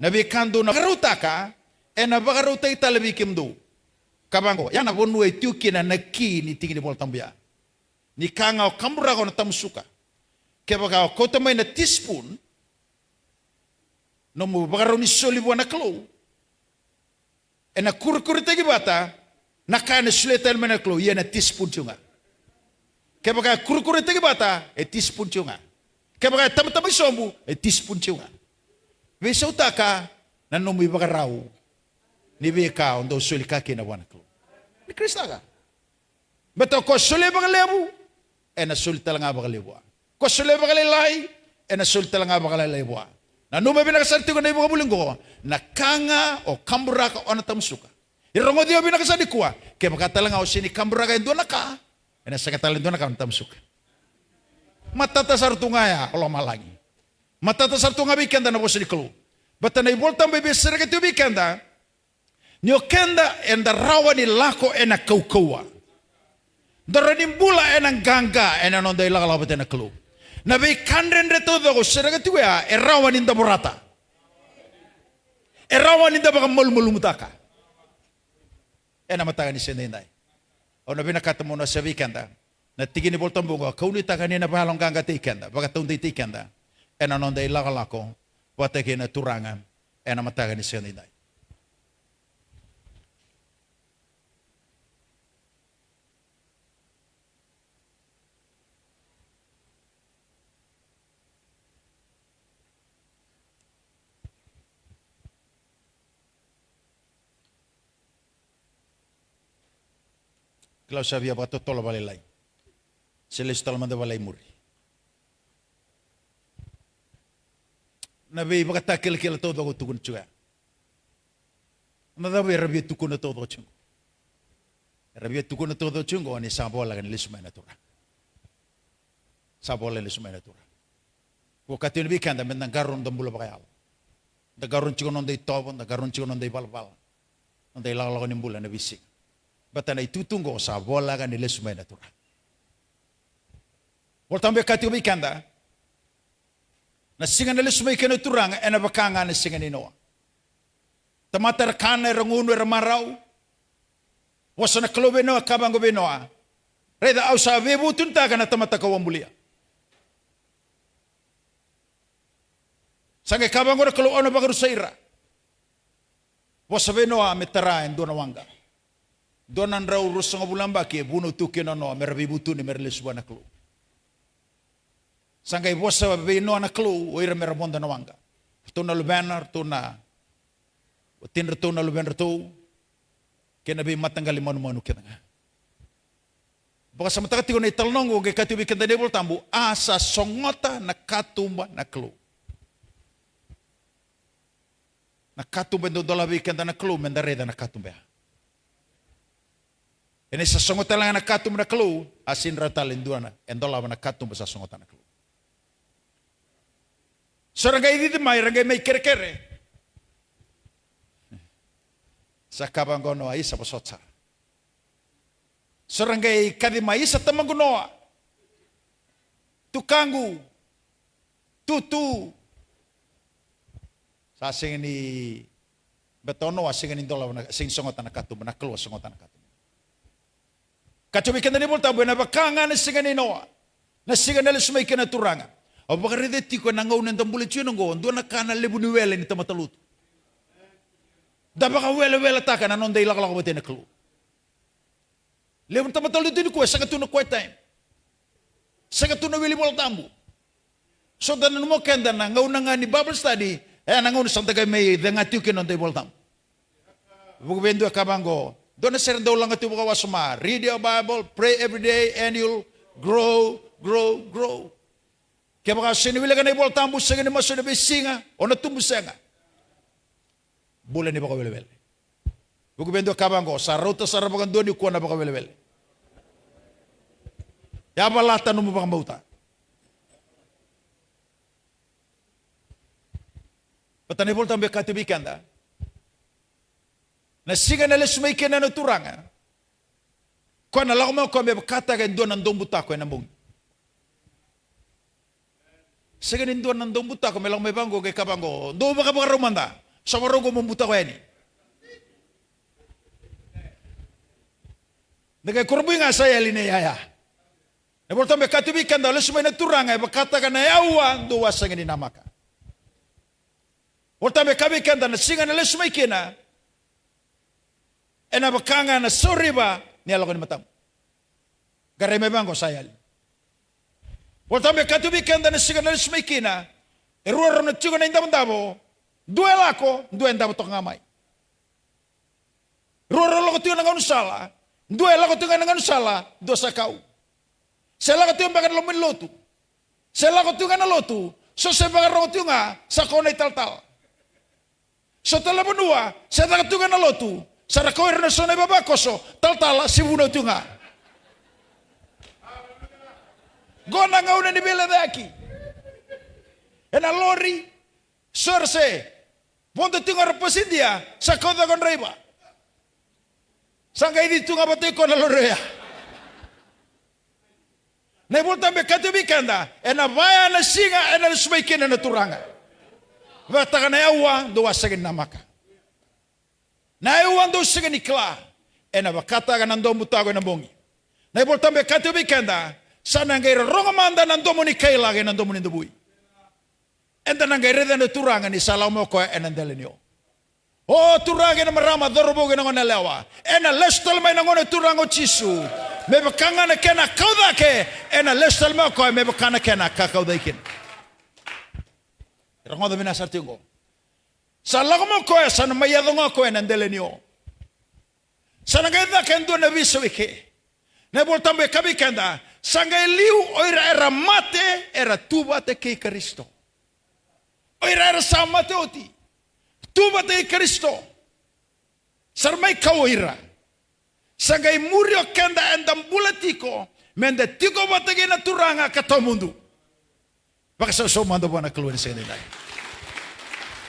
Na veika dou na vakarautaka, ena vakarautaki tale vei kemudou. Ka vaqo, ya na vanua e tiko kina na ki ni tiki ni Vola Tabu ya. Ni ka ga o kaburaka o na tamusuka. Kevaka o kauta mai na teaspoon, nomu vakarau ni soli vua na Kalou, ena kurikuritaki vata, na ka ena solia tale mai na Kalou, ia na teaspoon tiko ga. Kevaka e kurikuritaki vata, e teaspoon tiko ga. Kevaka e tabatabaki sobu, e teaspoon tiko ga. Veisautaka na nomu ivakarau ni veika o dau soli ka kina vua na Kalou. Ni Karisito ga. Baleta ko solia vakalevu, ena soli tale ga vakalevu vua. Ko solia vakalailai, ena soli tale ga vakalailai vua. Nanuma vinaka sara tiko na ivakavuvuli qo, na ka ga o kaburaka o na tamusuka. E rogoci au vinaka sara nikua, kevaka tale ga o sega ni kaburaka e dua na ka, ena sega tale e dua na ka o na tamusuka. Matata sara tu ga ya o lomalagi. Matata sara tu ga vei keda na vosa ni Kalou. Baleta na iVola Tabu e veisereki tu vei keda, ni o keda eda rawa ni lako ena kaukauwa. Da rawa ni bula ena qaqa ena noda ilakolako vata na Kalou. Na veika dredre taucoko au sereka tiko ya, e rawa ni da vorata. E rawa ni da vakamalumalumutaka. Ena mataka ni siga edaidai, au na vinakata meu na wasea vei keda na tiki ni Vola Tabu qo, ka nuitaka ni na vakayaloqaqataki keda, vakataudeitaki keda ena noda ilakolako vata kei na Turaga ena mataka ni siga edaidai. Kila au sa via vakatotolo vakalailai. Se lesu tale mada vakalailai i muri. Na veivakatakilakila taucoko au tukuna tiko ya. Na cava era via tukuna taucoko tiko qo? Era via tukuna taucoko tiko qo ni sa voleka ni lesu mai na Turaga. Sa voleka ni lesu mai na Turaga. Ko kaya tiko vei keda meda qarauna noda bula vakayalo. Da qarauna tiko noda itovo, da qarauna tiko noda ivalavala. Noda ilakolako ni bula ena veisiga. Baleta na itutu qo sa voleka ni lesu mai na Turaga. Vola Tabu e kaya tiko vei keda, na siga na lesu mai kina na Turaga ena vaka ga na siga nei Noa. Tamata era kana, era gunu, era marau. Vosa na Kalou vei Noa, kaya vaqo vei Noa, raica, au sa veivutunitaka na tamata kau a bulia. Sa qai kaya vaqo na Kalou, au na vakarusai ira. Vosa vei Noa me tara e dua na waqa. Dua na drau ruasagavulu na yabaki e vunau tu kina o Noa me ra veivutuni, me ra lesu vua na Kalou. Sa qai vosa vei Noa na Kalou o ira me ra vodo na waqa. Ratou na luvena, ratou na watidratou, na luvedratou, kei na veimataqali manumanu kece ga. Vakasamataka tiko na italanoa qo, qai kaya tiko vei keda na iVola Tabu, a sa sogota na katuba na Kalou. Na katuba e dau dolava vei keda na Kalou, meda raica na katuba ya. Ena sa sogota tale ga na katuba na Kalou, a sega ni rawa tale e dua na, e dolava na katuba sa sogota na Kalou. So ra qai cici mai, ra qai mai kerekere. Sa kaya vaqo o Noa, isa, vosota sara. So ra qai kaci mai, isa, tamaqu Noa. Tukaqu. Tutu. Sa sega ni, baleta o Noa a sega ni dolava na, sega ni sogota na katuba, na Kalou a sogota na katuba. Kaya tiko vei keda na iVola Tabu, ena vaka ga na siga nei Noa, na siga na lesu mai kina na Turaga. Au vakaraica tiko ena gauna eda bula tiko kina qo, dua na ka na levu ni wele ni tamata lotu. Da vakaweleweletaka na noda ilakolako vata kei na Kalou. Levu na tamata lotu nikua e sega tu na quiet time. Sega tu na wili Vola Tabu. So da nanuma o keda na gauna ga ni Bible study, e na gauna sa da qai mai cega tiko kina noda iVolatabu. Vuku vei dua e kaya vaqo, dua na sere dau laga tiko vakawasoma, read your Bible, pray every day and you'll grow, grow, grow. Kevaka o sega ni wilika na iVolatabu, sega ni masu ena veisiga, o na tubu sega. Bula ni vakawelewele. Vuku vei dua e kaya vaqo, sa rauta sara vakadua nikua na vakawelewele. Yavalata nomu vakabauta. Baleta na iVolatabu e kaya tu vei keda, na siga ena lesu mai kina na Turaga, koya na lako mai o koya me vakataka e dua na daubutako ena bogi. Sega ni dua na daubutako me lako mai vaqo qai kaya vaqo, dou vakavakarau mada, sa vakarau qo mo butako yani. Da qai kurabui ga sa yali na iyaya. Na iVolatabu e kaya tu vei keda, lesu mai na Turaga e vakataka na aua dou a sega ni namaka. Volatabu e kaya vei keda, na siga ena lesu mai kina, ena vaka ga na sauriva ni yaloka ni matamu. Qarai mai vaqo sa yali. Volatabu e kaya tu vei keda, na siga ena lesu mai kina, e ruarua na tiko na idavodavo, dua e lako, dua e davo toka ga mai. Ruarua lako tiko na gaunisala, dua e lako tiko ga na gaunisala, dua sa kau. Se lako tiko beka na loma ni lotu, se lako tiko ga na lotu, so se vakarogo tiko ga sa kau na italatala. So tale vanua se caka tiko ga na lotu, sa ra kau ira na so na ivavakoso, talatala se vunau tiko ga. Qo na gauna ni veilecayaki. Ena lori, so era se vodo tiko ga era pasidia, sa kau cake o draiva. Sa qai cici tu ga vata iko na lori oya. Na iVolatabu e kaya tu vei keda, ena vaya na siga ena lesu mai kina na Turaga. Vakataka na aua dou a sega ni namaka. Na aua dou sega ni kila, ena vakataka na daubutako ena bogi. Na iVolatabu e kaya tu vei keda, sa na qai rorogo mada na domo ni kaila kei na domo ni davui. Eda na qai raica na Turaga ni sa lako mai o koya ena dela ni o. O turaga kei na marama, cauravou kei na goneyalewa, ena lesu tale mai na Gone Turaga o Jisu. Me vaka ga na kena kau cake, ena lesu tale mai o koya me vaka na kena ka kau cake kina. Rogoca vinaka sara tiko qo. Sa lako mai o koya, sa na mai yaco ga o koya ena dela ni o. Sa na qai caka e dua na veisau eke. Na iVolatabu e kaya vei keda, sa qai liu o ira era mate, era tu vata kei Karisito. O ira era sa mate oti, tu vata kei Karisito, sa ra mai kau o ira. Sa qai muri o keda eda bula tiko, meda tiko vata kei na Turaga ka tawamudu. Vakasausau mada vua na Kalou ena siga edaidai.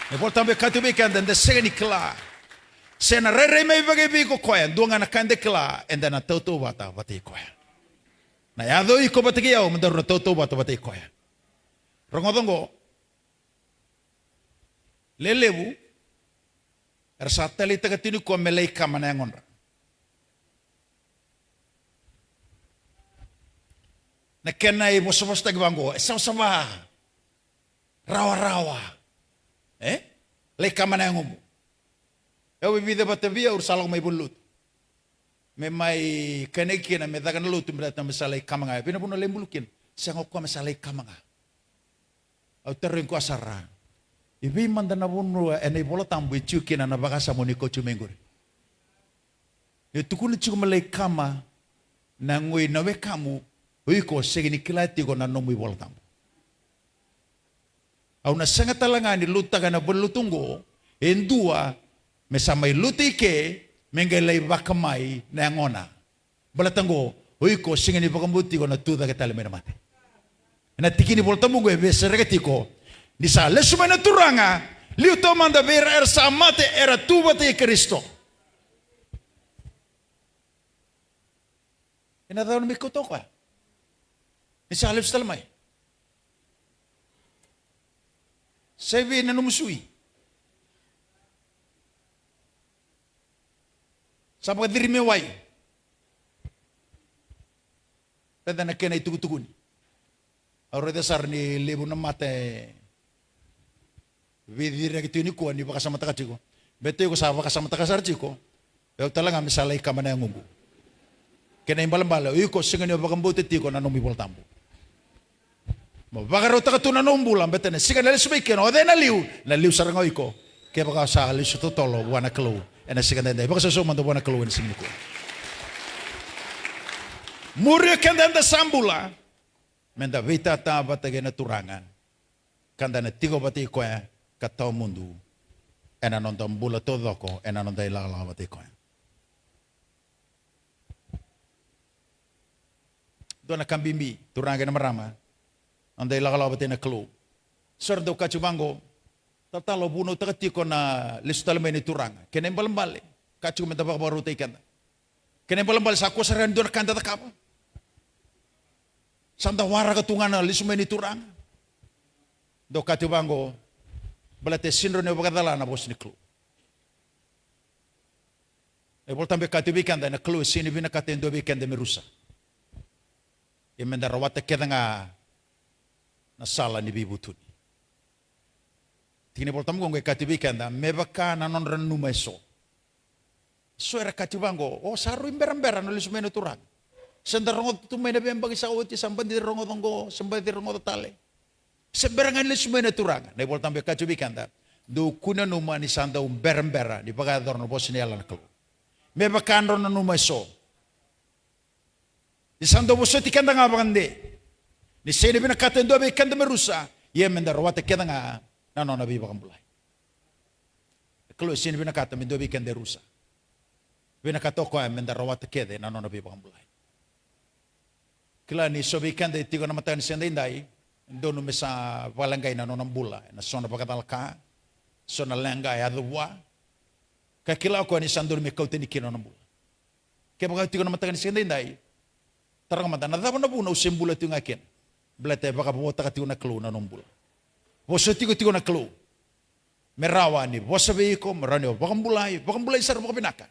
Na iVolatabu e kaya tu vei keda, eda sega ni kila se na rairai mai vakaevei ko koya, dua ga na ka eda kila, eda na tautauvata vata kei koya. Na yaco o iko vata kei au, me daru na tautauvata vata kei koya. Rogoca oqo. Lelevu era sa taleitaka tiko nikua me lai kama na yagodra. Na kena ivosavosataki vaqo, e savasava, rawarawa. E? Lai kama na yagomu. E, au vica vata vei au era sa lako mai valenilotu me mai kainaki kina me caka na lotu, me raica me sa lai kama ga. E vei na vanua lai bulu kina? Sega, o koya me sa lai kama ga. Au tarogi koya sara, e vei mada na vanua ena iVolatabu e tiko kina na vakasama o ni kauti mai qori? E tukuna tiko me lai kama na yagoi na wekamu, o iko sega ni kila tiko na nomu iVolatabu. Au na sega tale ga ni lotutaka na valenilotu oqo e dua me sa mai lotu i ke me qai lai vakamai na yagona. Baleta oqo, o iko sega ni vakabauti iko na tu cake tale mai na mate. Ena tiki ni iVolatabu oqo e veisereka tiko, ni sa lesu mai na Turaga, liu taumada vei ira era sa mate, era tu vata kei Karisito. Ena cava na mai kauta o koya ni sa lesu tale mai? Sa i vei na nomu sui? Sa vakaciri me wai? Raica na kena itukutukuni. Au raica sara ni levu na mata e veiciraki tiko nikua ni vakasamataka tiko. Baleta iko sa vakasamataka sara tiko, o au tale ga me sa lai kama na yagoqu. Kena ibalebale, o iko sega ni vakabauta tiko na nomu iVolatabu. Mo vakarautaka tu na nomu bula, baleta na siga na lesu mai kina, o cei na liu? Na liu sara ga o iko. Kevaka o sa lesu totolo vua na Kalou ena siga edaidai, vakasausau mada vua na Kalou ena siga nikua. Muria keda eda sa bula, meda veitata vata kei na Turaga, ka da na tiko vata kei koya ka tawamudu ena noda bula taucoko, ena noda ilakolako vata kei koya. Dua na ka bibi, turaga kei na marama, noda ilakolako vata kei na Kalou. So era dau kaya tiko vaqo, talatala, o vunautaka tiko na lesu tale mai ni Turaga. Kena ibalebale, kaya tiko meda vakavakarautaki keda. Kena ibalebale sa kua sara ga ni dua na ka eda cakava. Sa da waraka tu ga na lesu mai ni Turaga. Dau kaya tiko vaqo, baleta e sega ni rawa ni vakacala na vosa ni Kalou. Na iVolatabu e kaya tiko vei keda, na Kalou e sega ni vinakata e dua vei keda me rusa. Ia meda rawata kece ga na sala ni veivutuni. Tiki ni iVolatabu qo e kaya tiko vei keda, me vaka na nodra nanuma e so. So era kaya tiko vaqo, o sa rui berabera na lesu mai na Turaga. Se da rogoca tu mai na veiyabaki sa oti, sa baci rogoca qo, se baci rogoca tale. Se bera ga ni lesu mai na Turaga. Na iVolatabu e kaya tiko vei keda, dou kua ni nanuma ni sa dau berabera ni vakayacora na vosa ni yalayala ni Kalou. Me vaka nodra nanuma e so. Ni sa dau vosoti keda ga vakadede. Ni sega ni vinakata e dua vei keda me rusa, ia meda rawata kece ga na nona veivakabulai. Na Kalou e sega ni vinakata me dua vei keda e rusa. Vinakata o koya meda rawata kece na nona veivakabulai. Kila ni so vei keda e tiko ena mataka ni siga edaidai, e dodonu me sa vakaleqai na nona bula ena so na vakacalaka, so na leqa e yaco vua. Ka kila o koya ni sa dodonu me kau tani kina na nona bula. Kevaka o tiko ena mataka ni siga edaidai, taroga mada, na cava na vuna au se bula tiko ga kina? Baleta e vakavotaka tiko na Kalou na nomu bula. Vosoti iko tiko na Kalou me rawa ni vosa vei iko, me rawa ni o vakabulai, vakabulai sara vakavinaka,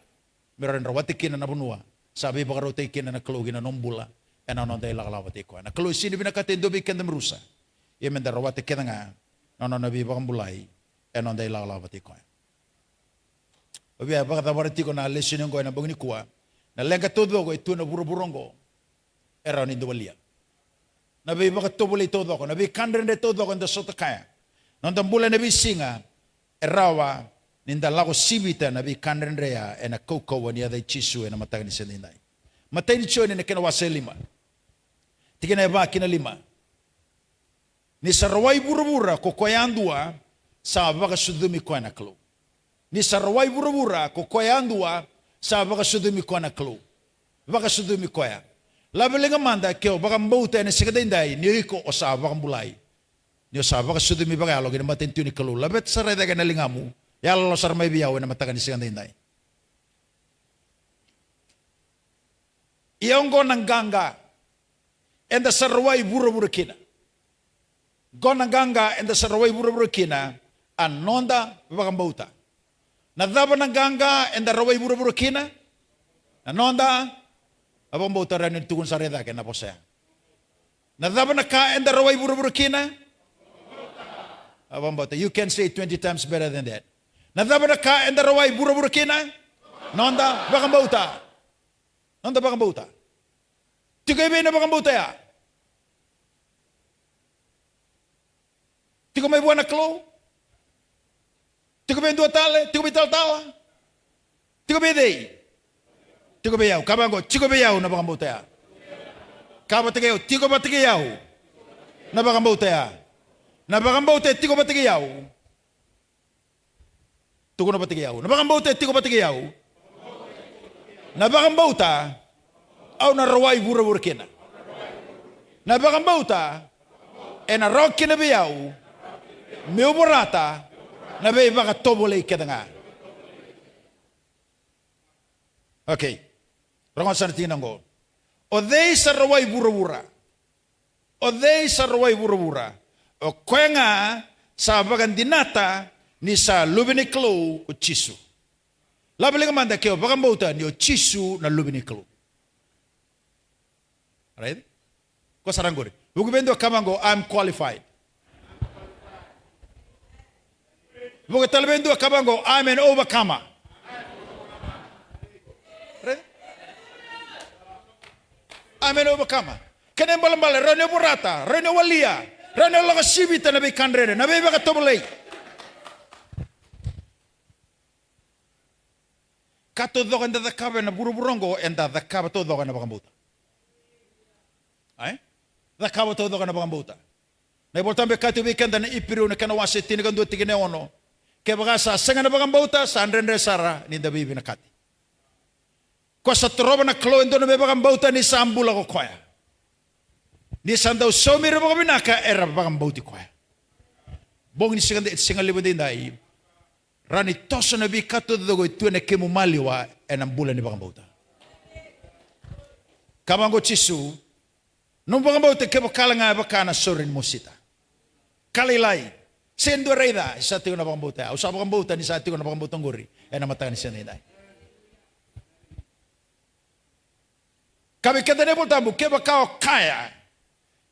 me rawa ni rawata kina na vanua sa veivakarautaki kina na Kalou ki na nomu bula ena noda ilakolako vata kei koya. Na Kalou e sega ni vinakata e dua vei keda me rusa. Ia meda rawata kece ga na nona veivakabulai ena noda ilakolako vata kei koya. Au via vakacavara tiko na lesoni oqo ena bogi nikua. Na leqa taucoko e tu ena vuravura oqo e rawa ni da walia. Na veivakatovolei taucoko, na veika dredre taucoko eda sota kaya. Noda bula ena veisiga e rawa ni da lako sivita na veika dredre ya ena kaukauwa ni yaca i Jisu ena mataka ni siga edaidai. Matai ni Joni na kena wase e lima, tikina e va ki na lima. Ni sa rawai vuravura ko koya yadua, sa vakasucumi koya na Kalou. Ni sa rawai vuravura ko koya yadua, sa vakasucumi koya na Kalou. Vakasucumi koya. Lave liga mada ke o vakabauta ena siga edaidai ni o iko o sa vakabulai, ni o sa vakasucumi vakayalo ki na matanitu ni Kalou. Laveta sara e cake na ligamu, yalo sara mai vei au ena mataka ni siga edaidai. Ia oqo na qaqa eda sa rawai vuravura kina. Qo na qaqa eda sa rawai vuravura kina, a noda vakabauta. Na cava na qaqa eda rawai vuravura kina? Na noda vakabauta. Rawa ni tukuna sara e cake na vosa ya. Na cava na ka eda rawai vuravura kina? A vakabauta. You can say twenty times better than that. Na cava na ka eda rawai vuravura kina? Noda vakabauta. Noda vakabauta. Tiko e vei na vakabauta ya? Tiko mai vua na Kalou? Tiko vei dua tale? Tiko vei talatala? Tiko vei cei? Tiko vei au. Kaya vaqo, tiko vei au na vakabauta ya. Kaya vata kei au, tiko vata kei au na vakabauta ya. Na vakabauta e tiko vata kei au. Tukuna vata kei au. Na vakabauta e tiko vata kei au. Na vakabauta au na rawai vuravura kina. Na vakabauta ena rawa kina vei au meu vorata na veivakatovolei kece ga. Okay. Rogoca sara na tikina oqo. O cei sa rawai vuravura? O cei sa rawai vuravura? O koya ga sa vakadinata ni sa Luve ni Kalou o Jisu. Lave liga mada ke o vakabauta ni o Jisu na Luve ni Kalou. Right? Ko sara qori. Vuki vei dua, kaya vaqo, I'm qualified. Vuki tale vei dua, kaya vaqo, I'm an overcomer. Right? I'm an overcomer. Kena ibalebale, rawa ni o vorata, rawa ni o walia. Rawa ni o lako sivita na veika dredre, na veivakatovolei. Ka taucoko eda cakava ena vuravura oqo, eda cakava taucoko ena vakabauta. Ai? Cakava taucoko ena vakabauta. Na iVolatabu e kaya tiko vei keda na Iperiu na kena wase tinikadua tikina e ono. Kevaka sa sega na vakabauta, sa dredre sara ni da veivinakati. Ko sa torova na Kalou e dua na veivakabauta ni sa bula ko koya. Ni sa dau saumi ira vakavinaka era vakabauti koya. Bogi ni siga, siga levu edaidai. Rawa ni toso na veika taucoko e tu ena kemu maliwa ena bula ni vakabauta. Kaya vaqo o Jisu, nomu vakabauta kevaka ga e vaka na sauri ni mosita. Ka lailai. Se dua raica, e sa tiko na vakabauta ya. Au sa vakabauta ni sa tiko na vakabauta oqori ena mataka ni siga edaidai. Kaya vei keda na iVolatabu, kevaka o kaya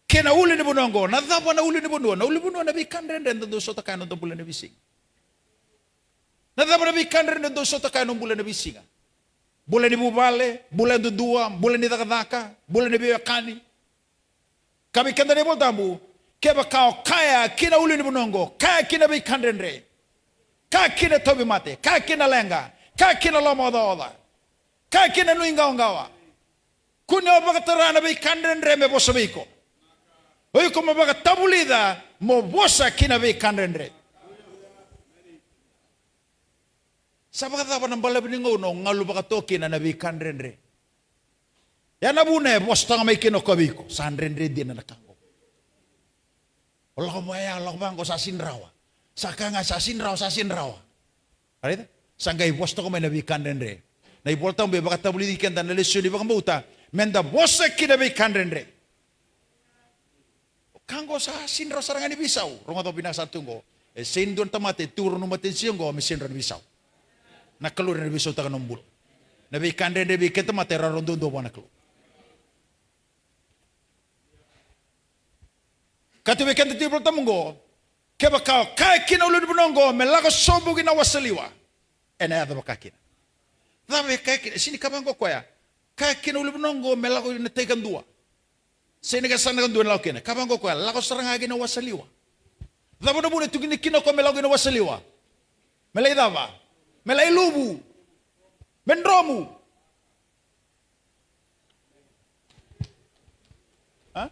ki na ulunivanua oqo, na cava na ulunivanua? Na ulunivanua na veika dredre eda dau sota kaya na noda bula ena veisiga. Na cava na veika dredre eda dau sota kaya na bula ena veisiga? Bula ni vuvale, bula yadudua, bula ni cakacaka, bula ni veiwekani. Kaya vei keda na iVolatabu, kevaka o kaya ki na ulunivanua oqo, kaya ki na veika dredre. Kaya ki na tauvimate, kaya ki na leqa, kaya ki na lomaocaoca. Kaya ki na nuiqawaqawa. Kua ni o vakatara na veika dredre me vosa vei iko. O iko mo vakatavulica mo vosa ki na veika dredre. Sa vakacava na balavu ni gauna o galu vakato kina na veika dredre? Ya na vuna e vosa toka mai kina o koya vei iko, sa dredre dina na ka oqo. O lako vaya, o lako vaqo, sa sini rawa. Sa ka ga, sa sini rawa, sa sini rawa. Raica? Sa qai vosa toka mai na veika dredre. Na iVolatabu e vakatavulici keda na lesoni vakabauta, meda vosa ki na veika dredre. O ka oqo sa sini rawa sara ga ni veisau. Rogoca vinaka sa tu oqo. E sega ni dua na tamata e tu ena nomu matanisiga oqo me sini rawa ni veisau. Na Kalou e rawa ni veisautaka na nomu bula. Na veika dredre vei keda tamata e rawarawa duadua vua na Kalou. Kaya tu vei keda tiko na iVolatabu oqo, kevaka o kaya ki na ulunivanua oqo me lako sobu ki na wasaliwa, ena yaco vaka kina. Cava e kaya kina? E sini kaya vaqo o koya, kaya ki na ulunivanua oqo me lako ina tai kadua. Se na ka sa na kadua ena lako kina. Kaya vaqo o koya, lako sara ga ki na wasaliwa. Cava na vuna e tukuni kina o koya me lako ki na wasaliwa? Me lai cava? Me lai luvu. Me dromu. A?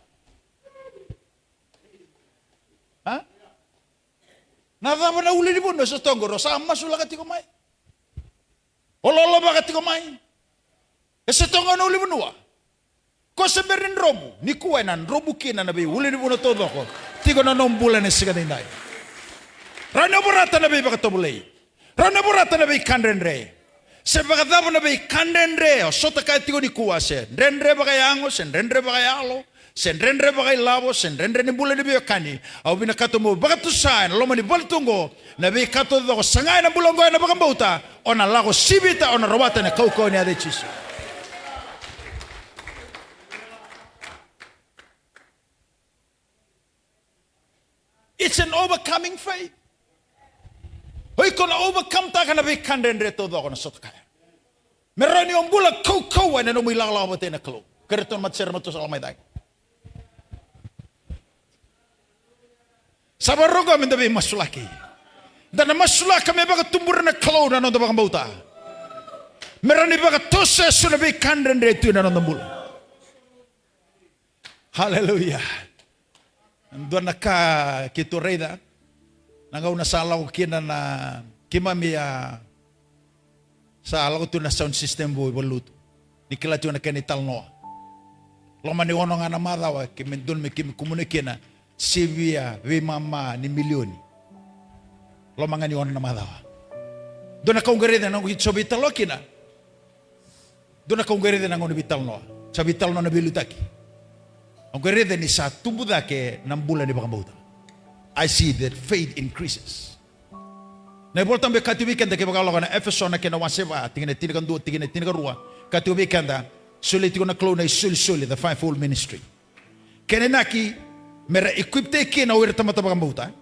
A? Na cava na ulunivanua sa toqo, rau sa masulaka tiko mai? O lolovaka tiko mai? E sa toqo na ulunivanua. Ko se bera ni dromu, nikua ena dromu kina na veiulunivanua taucoko tiko na nomu bula ena siga edaidai. Rawa ni o vorata na veivakatovolei. Rawa ni o vorata na veika dredre. Se vakacava na veika dredre o sota kaya tiko nikua, se dredre vakayago, se dredre vakayalo, se dredre vakailavo, se dredre ni bula ni veiwekani, au vinakata mo vakatusa ena loma ni vale tu oqo, na veika taucoko saga ena bula oqo ena vakabauta, o na lako sivita, o na rawata na kaukauwa ni yaca i Jisu. It's an overcoming faith. O iko na overcome-taka na veika dredre taucoko na sota kaya. Me rawa ni o bula kaukauwa ena nomu ilakolako vata kei na Kalou. Kere tona mata sere matua sa lako mai cake. Sa vakarau ga meda veimasulaki. Da na masulaka me vakatubura na Kalou na noda vakabauta. Me rawa ni vakatoso eso na veika dredre tu ena noda bula. Haleluya. Dua na ka keitou raica, na gauna sa lako kina na keimami a, sa lako tu na sound system vou i valenilotu. Ni kila tiko na kena italanoa. Loma ni ono ga na macawa, keimami donu me keimami kumuna kina, sivia veimama ni milioni. Loma ga ni ono na macawa. Dua na ka au qai raica na noqu keitou sa veitalanoa kina. Dua na ka au qai raica na gauna veitalanoa. Sa veitalanoa na veiliutaki. Au qai raica ni sa tubu cake na bula ni vakabauta. I see that faith increases. Na iVolatabu e kaya tiko vei keda, kevaka o lako ena Efeso na kena wase va, tikina e tinikadua, tikina e tinikarua. Kaya tiko vei keda, solia tiko na Kalou na isolisoli, the fivefold ministry. Kena inaki, mera equip-taki kina o ira tamata vakabauta.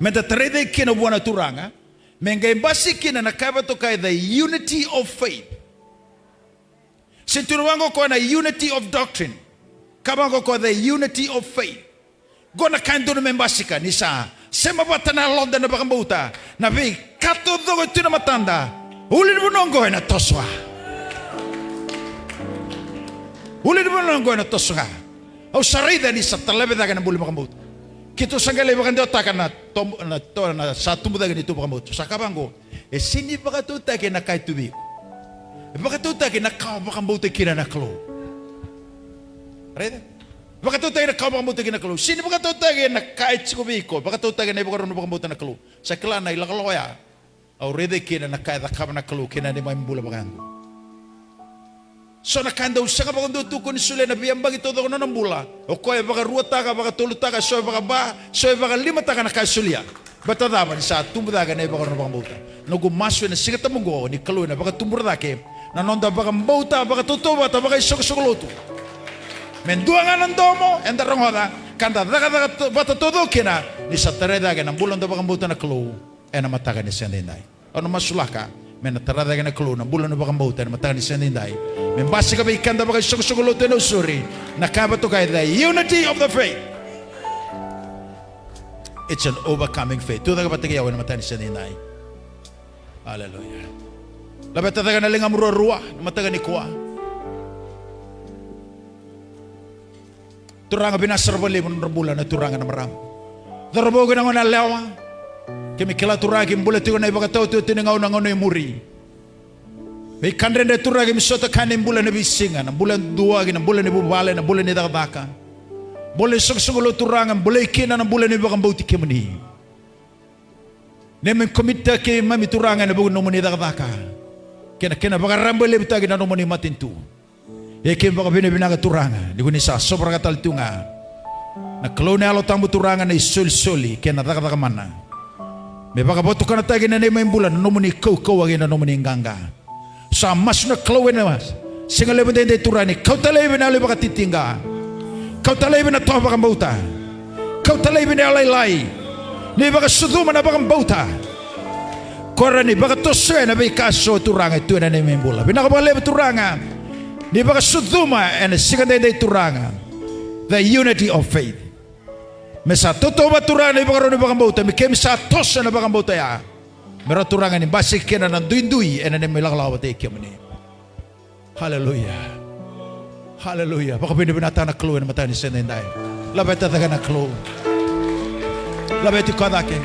Meda tarai cake kina vua na Turaga. Me qai basika kina na ka e vakatokai the unity of faith. Se tu na vaqo o koya na unity of doctrine. Ka vaqo o koya the unity of faith. Qo na ka e dodonu me basika, ni sa sema vata na yaloda na vakabauta, na veika taucoko e tu na matada. Ulunivanua qo ena toso ga. Ulunivanua qo ena toso ga. Au sa raica ni sa talave cake na bula ni vakabauta. Keitou sa qai lai vakadewataka na tom-, na to-, na sa tubu cake ni tu vakabauta. Sa kaya vaqo, e sega ni vakatautaki na ka e tu vei iko. E vakatautaki na ka o vakabauta kina na Kalou. Raica? Vakatautaki na ka o vakabauta kina na Kalou. Sega ni vakatautaki na ka e tiko vei iko. Vakatautaki na ivakarau ni vakabauta na Kalou. Sa kila na ilakolako ya, au raica kina na ka e cakava na Kalou kei na neimami bula vakayadua. So na ka e dau sega vakadua tu koni solia ena veiyabaki taucoko na nona bula. O koya e vakaruataka, vakatolutaka, so e vakava, so e vakalimataka na ka e solia. Baleta cava? Ni sa tubu cake na ivakarau ni vakabauta. Noqu masu ena Siga Tabu oqo ni Kalou ena vakatubura cake na noda vakabauta vakatautauvata vakaisoqosoqo lotu. Me dua ga na domo eda rogoca, ka da cakacaka vata taucoko kina, ni sa tarai cake na bula ni noda vakabauta na Kalou ena mataka ni siga edaidai. Au na masulaka me na tara cake na Kalou na bula ni vakabauta ena mataka ni siga edaidai. Me basika vei keda vakaisoqosoqo lotu ena Nausori na ka e vakatokai the unity of the faith. It's an overcoming faith. Tu cake vata kei au ena mataka ni siga edaidai. Aleluya. Laveta cake na ligamu ruarua na mataka nikua. Turaga, vinaka sara vakalevu na nodra bula na turaga na marama. Cauravou kei na goneyalewa. Keimami kila, Turaga, keimami bula tiko ena ivakataotioti ni gauna, gauna e muri. Veika dredre, Turaga, keimami sota kaya ni bula ni veisiga, na bula dua kei na bula ni vuvale, na bula ni cakacaka. Bula ni soqosoqo lotu, Turaga, bolei kina na bula ni vakabauti kemuni. Neimami komitaki keimami, Turaga, ena vuku ni nomuni cakacaka kei na kena vakarabailevutaki na nomuni matanitu. Ia keimami vakavinavinaka, Turaga, ni ko ni sa sovaraka tale tu ga na Kalou na Yalo Tabu, Turaga, na isolisoli kei na cakacaka mana, me vakavotukanataki na neimami bula na nomuni kaukauwa kei na nomuni qaqa. Sa masu na Kalou ena siga levu edaidai, Turaga, ni kauta laivi na yalo ni vakatitiqa. Kauta laivi na toa vakabauta. Kauta laivi na yalolailai. Ni vakasucuma na vakabauta. Ko ira ni vakatosoya na veika eso, Turaga, e tu ena neimami bula. Vinaka vakalevu, Turaga, ni vakasucuma ena siga edaidai, Turaga, the unity of faith. Me sa tautauvata, Turaga, na ivakarau ni vakabauta, me keimami sa toso ena vakabauta ya. Me rawa, Turaga, ni basika kina na duidui ena neimami lakolako vata kei kemuni. Haleluya. Haleluya. Vakavinavinakataka na Kalou ena mataka ni siga edaidai. Laveta cake na Kalou. Laveti koya cake.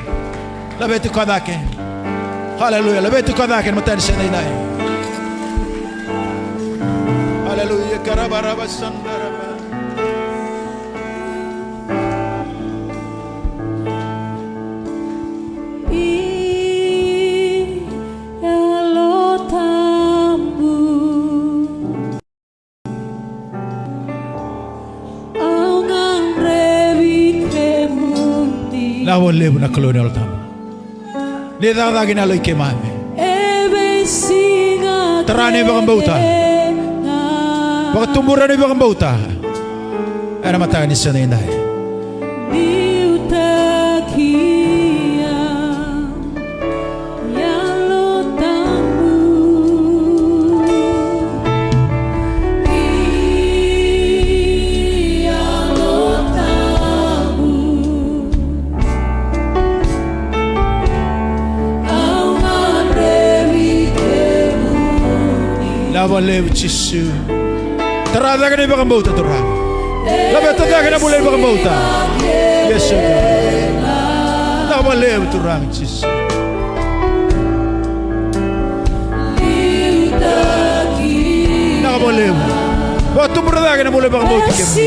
Laveti koya cake. Haleluya. Laveti koya cake ena mataka ni siga edaidai. Haleluya. Karabaraba sandaraba. Yalo Tabu. Au gadrevi kemuni. Vinaka vakalevu na Kalou ni Yalo Tabu. Ni cakacaka na yalo i keimami. Tara na ivakabauta. Vakatubura na ivakabauta ena mataka ni siga edaidai. Liutaki au, Yalo Tabu. Yalo Tabu. Au gadrevi kemuni. Vinaka vakalevu Jisu. Tara cake na ivakabauta, Turaga. Laveta cake na bula ni vakabauta. Yes, Lord. Vinaka vakalevu, Turaga Jisu. Vinaka vakalevu. Vakatubura cake na bula ni vakabauti kemuni.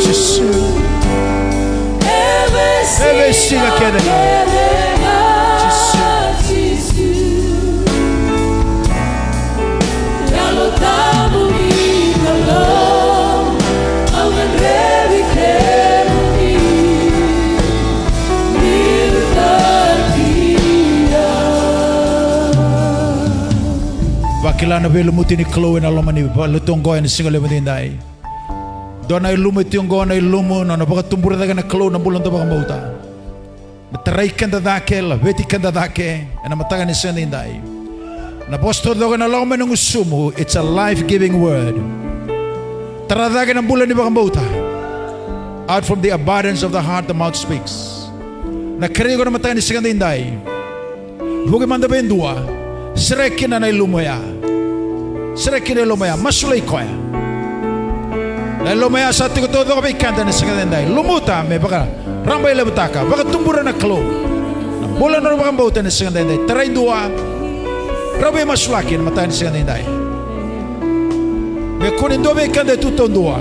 Jisu. E veisiga kece ga. Jisu. Vakila na veilumuti ni Kalou ena loma ni vale tu oqo ena siga levu edaidai. Dua na ilumu e tiko oqo, na ilumu, na nona vakatubura cake na Kalou na bula dau vakabauta. Me tarai keda cake, laveti keda cake ena mataka ni siga edaidai. Na vosa taucoko ena lako mai na gusumu, it's a life-giving word. Tara cake na bula ni vakabauta. Out from the abundance of the heart, the mouth speaks. Na kerei iko na mataka ni siga edaidai. Vuki mada vei dua. Sereki kina na ilumu oya. Sereki kina na ilumu oya. Masulaki koya. Na ilumu oya sa tiko taucoko vei keda ena siga edaidai. Lumuta me vakarabailevutaka. Vakatubura na Kalou. Na bula na nona vakabauta ena siga edaidai. Tarai dua. Rawa veimasulaki ena mataka ni siga edaidai. Me kua ni dua vei keda e tu taudua.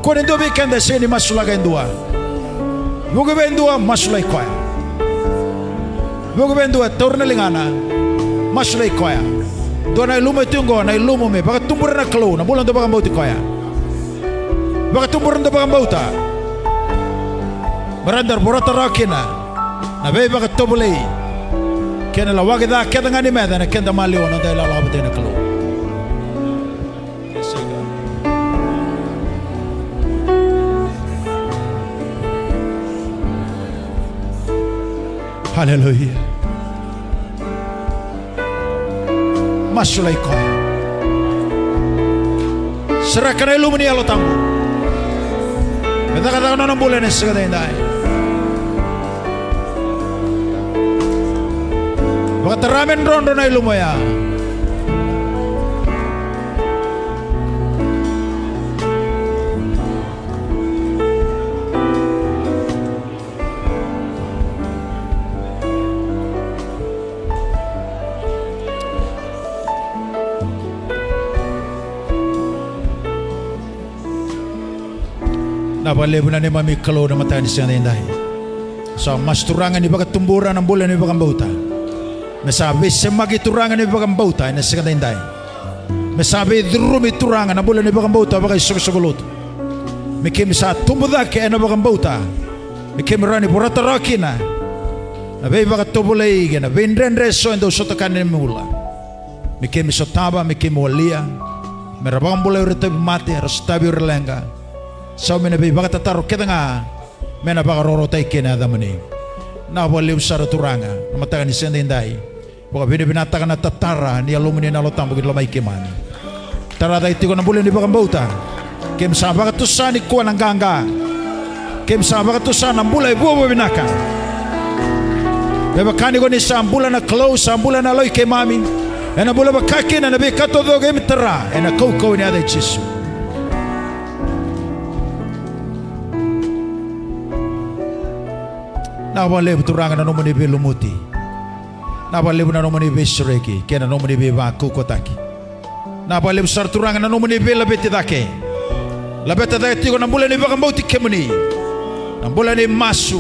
Kua ni dua vei keda e sega ni masulaka e dua. Vuki vei dua, masulaki koya. Vuki vei dua, taura na ligana, masulaki koya. Dua na ilumu e tu oqo, na ilumu me vakatubura na Kalou na bula dau vakabauti koya. Vakatubura dau vakabauta. Me rawa ni da vorata rawa kina na veivakatovolei kei na lawaki ca kece ga ni meca ena keda maliwa, na noda ilakolako vata kei na Kalou. Haleluya. Masulaki koya. Sereka na ilumu ni Yalo Tabu. Me cakacaka na nona bula ena siga edaidai. Vakatara me drodro na ilumu oya. Vinaka vakalevu na neimami Kalou na mataka ni siga edaidai. Sa masu Turaga ni vakatubura na bula ni vakabauta. Me sa veisemaki Turaga ni vakabauta ena siga edaidai. Me sa veicurumi Turaga na bula ni vakabauta vakaisoqosoqo lotu. Me keimami sa tubu cake ena vakabauta. Me keimami rawa ni vorata rawa kina na veivakatovolei kei na veidredre eso e dau sotakaya na neimami bula. Me keimami sotava, me keimami walia. Me ra vakabulai o ira tauvimate, ra sotavi o ira leqa. Saumi na veivakatataro kece ga me na vakarokorokotaki kina na yacamuni. Vinaka vakalevu sara Turaga na mataka ni siga edaidai. Vakavinavinakataka na tatara ni Yalomuni na Yalo Tabu ki loma i keimami. Tara cake tiko na bula ni vakabauta. Keimami sa vakatusa nikua na qaqa. Keimami sa vakatusa na bula e vuavuai vinaka. Me vaka ni ko ni sa bula na Kalou, sa bula na yalo i keimami. Ena bula vaka kina na veika taucoko keimami tara ena kaukauwa ni yaca i Jisu. Vinaka vakalevu Turaga na nomuni veilumuti. Vinaka vakalevu na nomuni veisereki kei na nomuni veivakaukauwataki. Vinaka vakalevu sara Turaga na nomuni veilaveti cake. Laveta cake tiko na bula ni vakabauti kemuni. Na bula ni masu.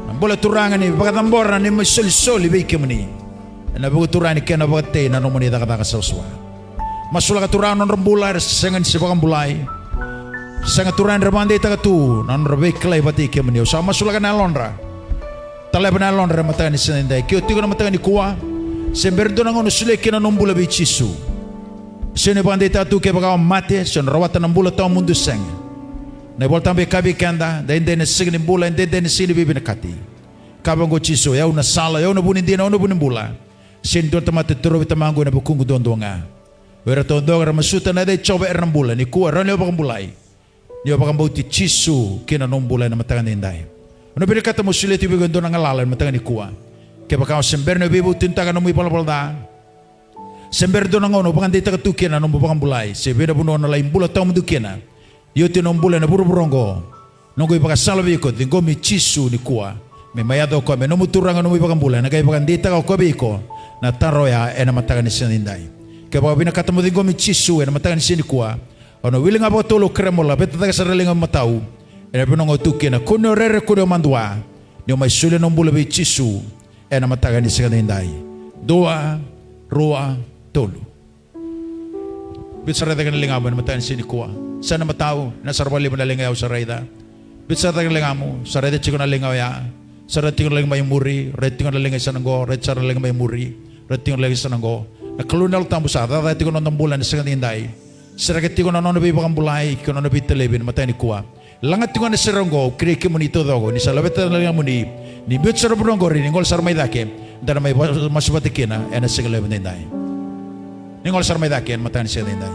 Na bula Turaga ni vakacabora na neimami isolisoli vei kemuni. Ena vuku Turaga ni kena vakatei na nomuni cakacaka savasava. Masulaka Turaga na nodra bula era sega ni se vakabulai. Sega Turaga ni ra vakadeitaka tu na nodra veikilai vata kei kemuni. Au sa masulaka na yalodra. Taleva na yalodra ena mataka ni siga edaidai. Ke o tiko ena mataka nikua, se bera dua na gauna o solia kina na nomu bula vei Jisu. Se o ni vakadeitaka tu kevaka o mate, se o na rawata na bula tawamudu, sega. Na iVolatabu e kaya vei keda, edaidai na siga ni bula, edaidai na siga ni veivinakati. Kaya vaqo o Jisu, o yau na sala, o yau na vu ni dina, o yau na vu ni bula. Sega ni dua na tamata e torovi Tamaqu ena vukuqu duadua ga. O ira taucoko era masuta na yaca i Jiova era na bula, nikua e rawa ni o vakabulai. Ni o vakabauti Jisu ki na nomu bula ena mataka edaidai. Au na vinakata meu solia tiko vei iko e dua na galala ena mataka nikua. Kevaka o se bera ni o veivutuniyaitaka na nomu ivalavala ca, se bera dua na gauna o vakadeitaka tu kina na nomu vakabulai, se vei na vanua o na lai bula tawamudu kina ni oti na nomu bula ena vuravura oqo. Noqu ivakasala vei iko, ciqomi Jisu nikua. Me mai yaco o koya me nomu Turaga, nomu iVakabula, ena qai vakadeitaka o koya vei iko na taro oya ena mataka ni siga edaidai. Kevaka o vinakata mo ciqomi Jisu ena mataka ni siga nikua, Au na wili ga vakatolu, au kerea mo laveta cake sara na ligamu imatau. Ena vanua ga o tu kina, kua ni o rere, kua ni o madua. Ni o mai solia na nomu bula vei Jisu ena mataka ni siga edaidai. Dua, rua, tolu. Biuta sara cake na ligamu ena mataka ni siga nikua. Sa na matau, ena sara vakalevu na liga au sa raica. Biuta sara cake na ligamu, sa raica tiko na liga oya. Sa raica tiko na liga mai muri, raica tiko na liga i sana qo, raica sara na liga mai muri, raica tiko na liga i sana qo. Na Kalou na Yalo Tabu sa cakacaka tiko na noda bula ena siga edaidai. Sereka tiko na nona veivakabulai kei na nona veitalevi ena mataka nikua. Laga tiko na sere oqo, au kerei kemuni taucoko ni sa laveta na ligamuni. Ni biuta sara na vanua oqori, ni gole sara mai cake, da na mai va-, masu vata kina ena siga levu edaidai. Ni gole sara mai cake ena mataka ni siga edaidai.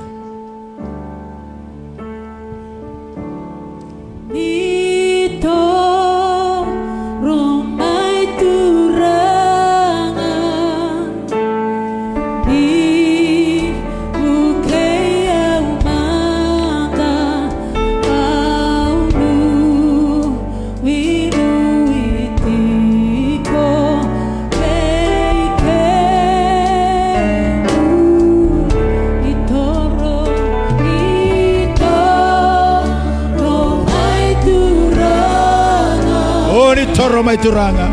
Ni toro mai Turaga, ni vukei au mada, au nuinui tiko vei kemuni. Ni toro, ni toro mai Turaga. O, ni toro mai Turaga.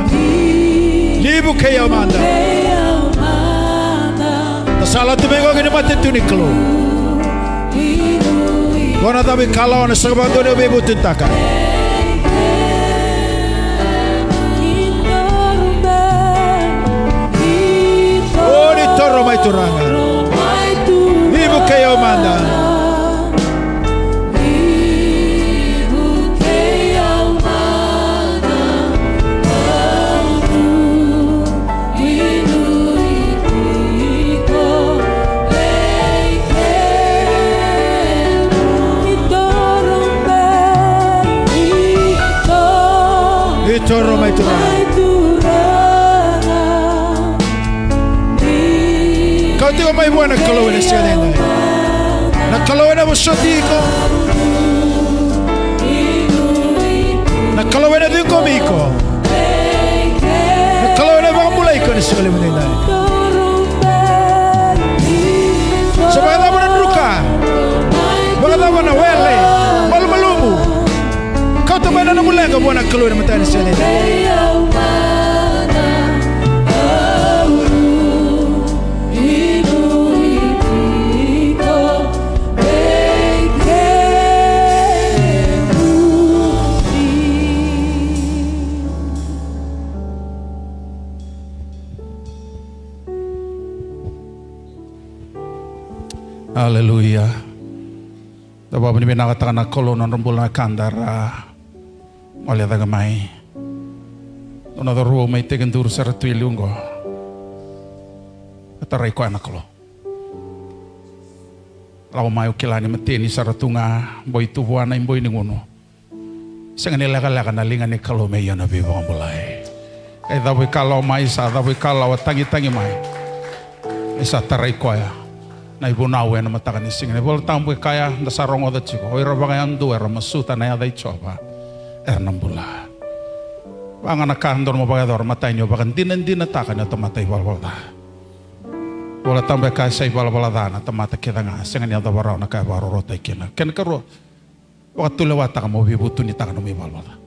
Ni vukei au mada. Vukei au mada. Da sa lako tu mai qo ki na matanitu ni Kalou. Qo na cava ikalawa na sega vakadua ni o veivutunitaka. O, ni toro mai Turaga. Ni vukei au mada. Ni toro mai Turaga. Kau tiko mai vua na Kalou ena siga edaidai. Na Kalou ena vosoti iko. Na Kalou ena ciqomi iko. Na Kalou ena vakabulai iko ena siga levu edaidai. Se vakacava na druka, vakacava na wele, malumalumu, kauta mai na nomu leqa vua na Kalou ena mataka ni siga edaidai. Aleluya. Da vakavinavinakataka na Kalou na nodra bula na ka da ra gole cake mai. Dua na cauravou mai tekiduru sara tu i liu qo. A tarai koya na Kalou. Lako mai, au kila ni mateni sara tu ga, boi tu vua na iboi ni gunu. Sega ni lekaleka na liga ni Kalou me ia na veivakabulai. Qai cavuikalawa mai, sa cavuikalawa tagitagi mai. Ni sa tarai koya na ivunau ena mataka ni siga. Na iVola Tabu e kaya, da sa rogoca tiko, o ira vakayadua era masuta na yaca i Jiova, era na bula. Vaka ga na ka dodonu mo vakayacora, matai ni o vakadinadinataka ni o tamata ivalavala ca. Vola Tabu e kaya sa ivalavala ca na tamata kece ga, sega ni yacova rawa na ka e vakarokorokotaki kina. Kena ikarua, vakatulewataka mo veivutunitaka nomu ivalavala ca.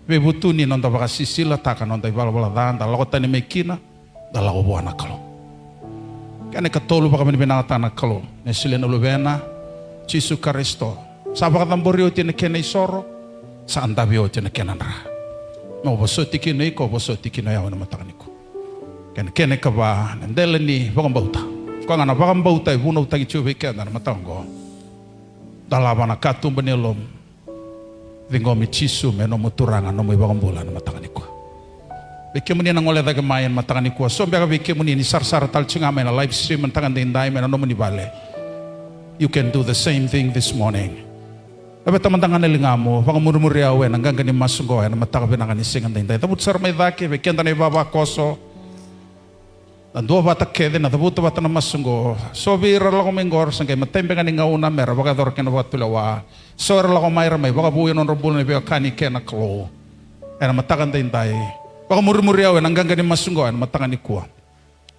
Veivutuni, noda vakasisilataka noda ivalavala ca, da lako tani mai kina, da lako vua na Kalou. Kena ikatolu, vakavinavinakataka na Kalou ni solia na Luvena, Jisu Karisito. Sa vakacabori oti na kena isoro, sa davi oti na kena dra. Mo vosoti kina o iko, vosoti kina o yau ena mataka nikua. Kena, kena ikava, na dela ni vakabauta. Koya ga na vakabauta e vunautaki tiko vei keda na mataka oqo. Dolava na katuba ni yalomu. Ciqomi Jisu me nomu Turaga, nomu iVakabula na mataka nikua. Vei kemuni na gole cake mai ena mataka nikua, so beka vei kemuni ni sarasara tale tiko ga mai na live stream na mataka edaidai mai na nomuni vale. You can do the same thing this morning. Laveta mada ga na ligamu, vakamurimuri au ena qaqa ni masu qo ena mataka vinaka ni siga edaidai. Cavuta sara mai cake, vei keda na ivavakoso. Na duavata kece na cavuta vata na masu qo. So vei ira lako mai qo, sa qai matai beka ni gauna me ra vakayacora kina vakatulewa. So era lako mai, ra mai vakavouya na nodra bula na veiwekani kei na Kalou ena mataka edaidai. Vakamurimuri au ena qaqa ni masu qo ena mataka nikua.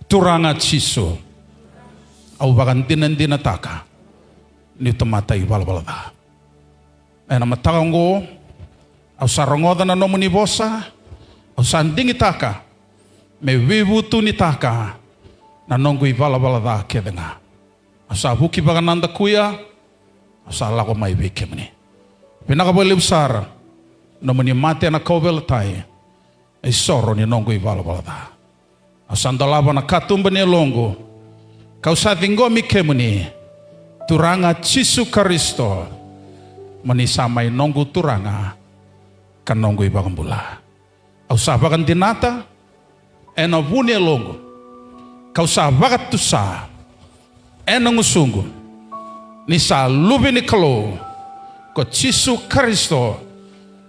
Turaga Jisu, au vakadinadinataka niu tamata ivalavala ca. Ena mataka oqo, au sa rogoca na nomuni vosa, au sa digitaka me veivutunitaka na noqu ivalavala ca kece ga. Au sa vuki vakanadakuya, au sa lako mai vei kemuni. Vinaka vakalevu sara, nomuni mate ena kauveilatai, e isoro ni noqu ivalavala ca. Au sa dolava na katuba ni yaloqu, kau sa ciqomi kemuni, Turaga Jisu Karisito, mo ni sa mai noqu Turaga ka noqu iVakabula. Au sa vakadinata ena vu ni yaloqu, kau sa vakatusa ena gusuqu, ni sa Luve ni Kalou ko Jisu Karisito,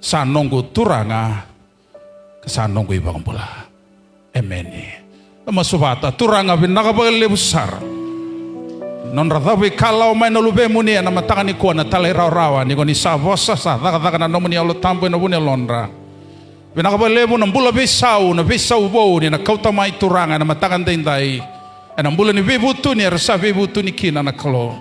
sa noqu Turaga ka sa noqu iVakabula. Emeni. Na masu vata. Turaga, vinaka vakalevu sara, nodra cavuikalawa mai na luvemuni ena mataka nikua na talairawarawa, ni ko ni sa vosa, sa cakacaka na nomuni Yalo Tabu ena vu ni yalodra. Vinaka vakalevu na bula veisau, na veisau vou ni na kauta mai, Turaga, ena mataka daidai, ena bula ni veivutuni era sa veivutuni kina na Kalou.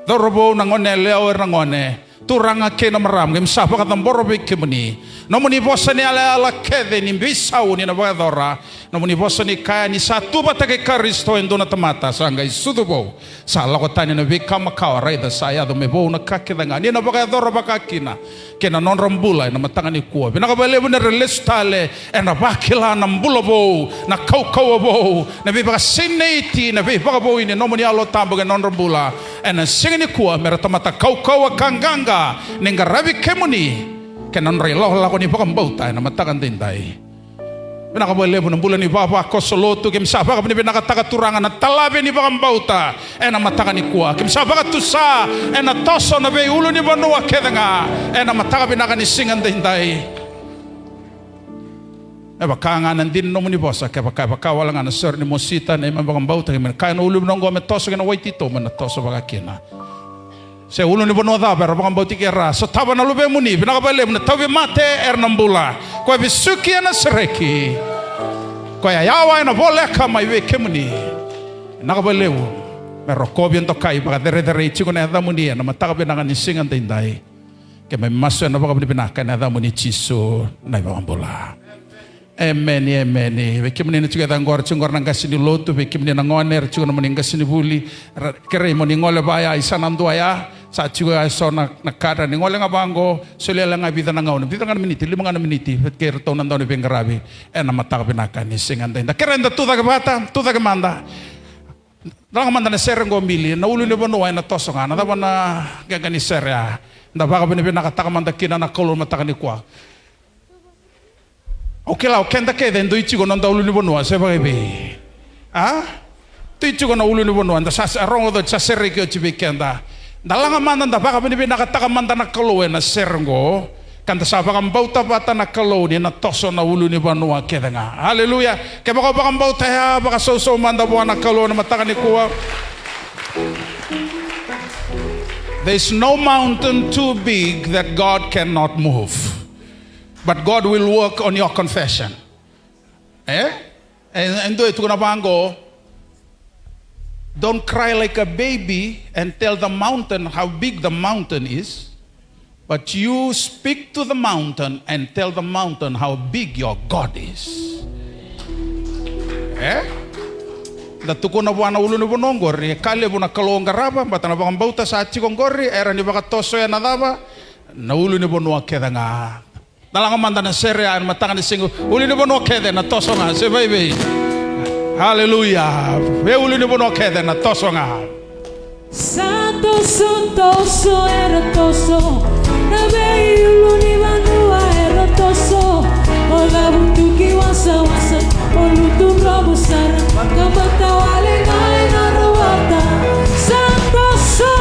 Cauravou, na gone yalewa, era na gone, turaga kei na marama, keimami sa vakacabora vei kemuni nomuni vosa ni yalayala kece ni veisau ni na vakayacora. Nomuni vosa ni kaya ni sa tu vata kei Karisito e dua na tamata sa qai sucu vou, sa lako tani na veika makawa, raica sa yaco me vou na ka kece ga, ni na vakayacora vaka kina kei na nodra bula ena mataka nikua. Vinaka vakalevu ni ra lesu tale, era vakila na bula vou, na kaukauwa vou, na veivakasinaiti, na veivakavoui ni nomuni Yalo Tabu kei na nodra bula ena siga nikua, me ra tamata kaukauwa ka qaqa ni qaravi kemuni kei na nodra ilakolako ni vakabauta ena mataka daidai. Vinaka vakalevu na bula ni vakavakoso lotu, keimami sa vakavinavinakataka, Turaga, na talavi ni vakabauta ena mataka nikua. Keimami sa vakatusa ena toso na veiulunivanua kece ga ena mataka vinaka ni siga daidai. Me vaka ga na dina ni nomuni vosa, kevaka e vaka wale ga na sere ni mosita, neimami vakabauta, keimami na kaya na ulunivanua oqo me toso ki na wai titobu, me na toso vaka kina. Se ulunivanua cava era vakabauti kei ra, sotava na luvemuni, vinaka vakalevu, na tauvimate era na bula, koya vesuki ena sereki, koya yawa ena voleka mai vei kemuni. Vinaka vakalevu, me rokovi, dokai, vakacerecerei tiko na yacamuni ena mataka vinaka ni siga daidai. Keimami masu ena vakavinavinaka ena yacamuni Jisu na iVakabula. Emeni, emeni. Vei kemuni na tiko e cake qori, tiko qori na qase ni lotu, vei kemuni na gone, era tiko nomuni qasenivuli, ra kerei mo ni gole vaya, isa na dua ya, sa tiko ya eso na, na kadra, ni gole ga vaqo, solia ga e vica na gauna, vica ga na miniti, lima ga na miniti, vei kei ratou na dauniveiqaravi, ena mataka vinaka ni siga daidai. Kerei da tucake vata, tucake mada. Da laga mada na sere qo, Bili, na ulunivanua ena toso ga, na cava na qaqa ni sere ya? Da vakavinavinakataka mada kina na Kalou mataka nikua. Au kila o keda kece e dui tiko noda ulunivanua, se vakaevei? A? Dui tiko na ulunivanua, da sa, sa rogoca oti, sa sereki oti vei keda. Da laga mada, da vakavinavinakataka mada na Kalou ena sere qo. Ka da sa vakabauta vata na Kalou ni na toso na ulunivanua kece ga. Aleluya. Kevaka o vakabauta ya, vakasausau mada vua na Kalou ena mataka nikua. There is no mountain too big that God cannot move. But God will work on your confession. E? E, e dua e tukuna vaqo, don't cry like a baby and tell the mountain how big the mountain is, but you speak to the mountain and tell the mountain how big your God is. E? Da tukuna vua na ulunivanua qori, e ka levu na Kalou o qarava, baleta na vakabauta sa tiko qori, era ni vakatosoya na cava? Na ulunivanua kece ga. Da laga mada na sere ya ena mataka ni siga. Ulunivanua kece na toso ga, se vakaevei? Aleluya. Vei ulunivanua kece na toso ga. Sa toso, toso, era toso. Na veiulunivanua era toso. O cavutuki wasawasa, o lutu dromu sara. Vakabata wale ga ena rawata. Sa toso,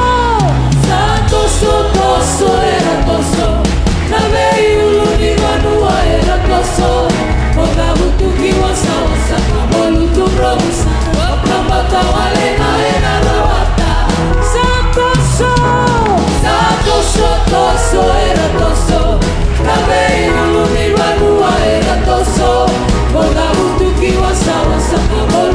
sa toso, toso, era toso. Na veiulunivanua era toso. O cavutuki wasawasa, o lutu dromu sara. Vakabata wale ga ena rawata. Sa toso, sa toso, toso, era toso. Na veiulunivanua era toso. O cavutuki wasawasa, o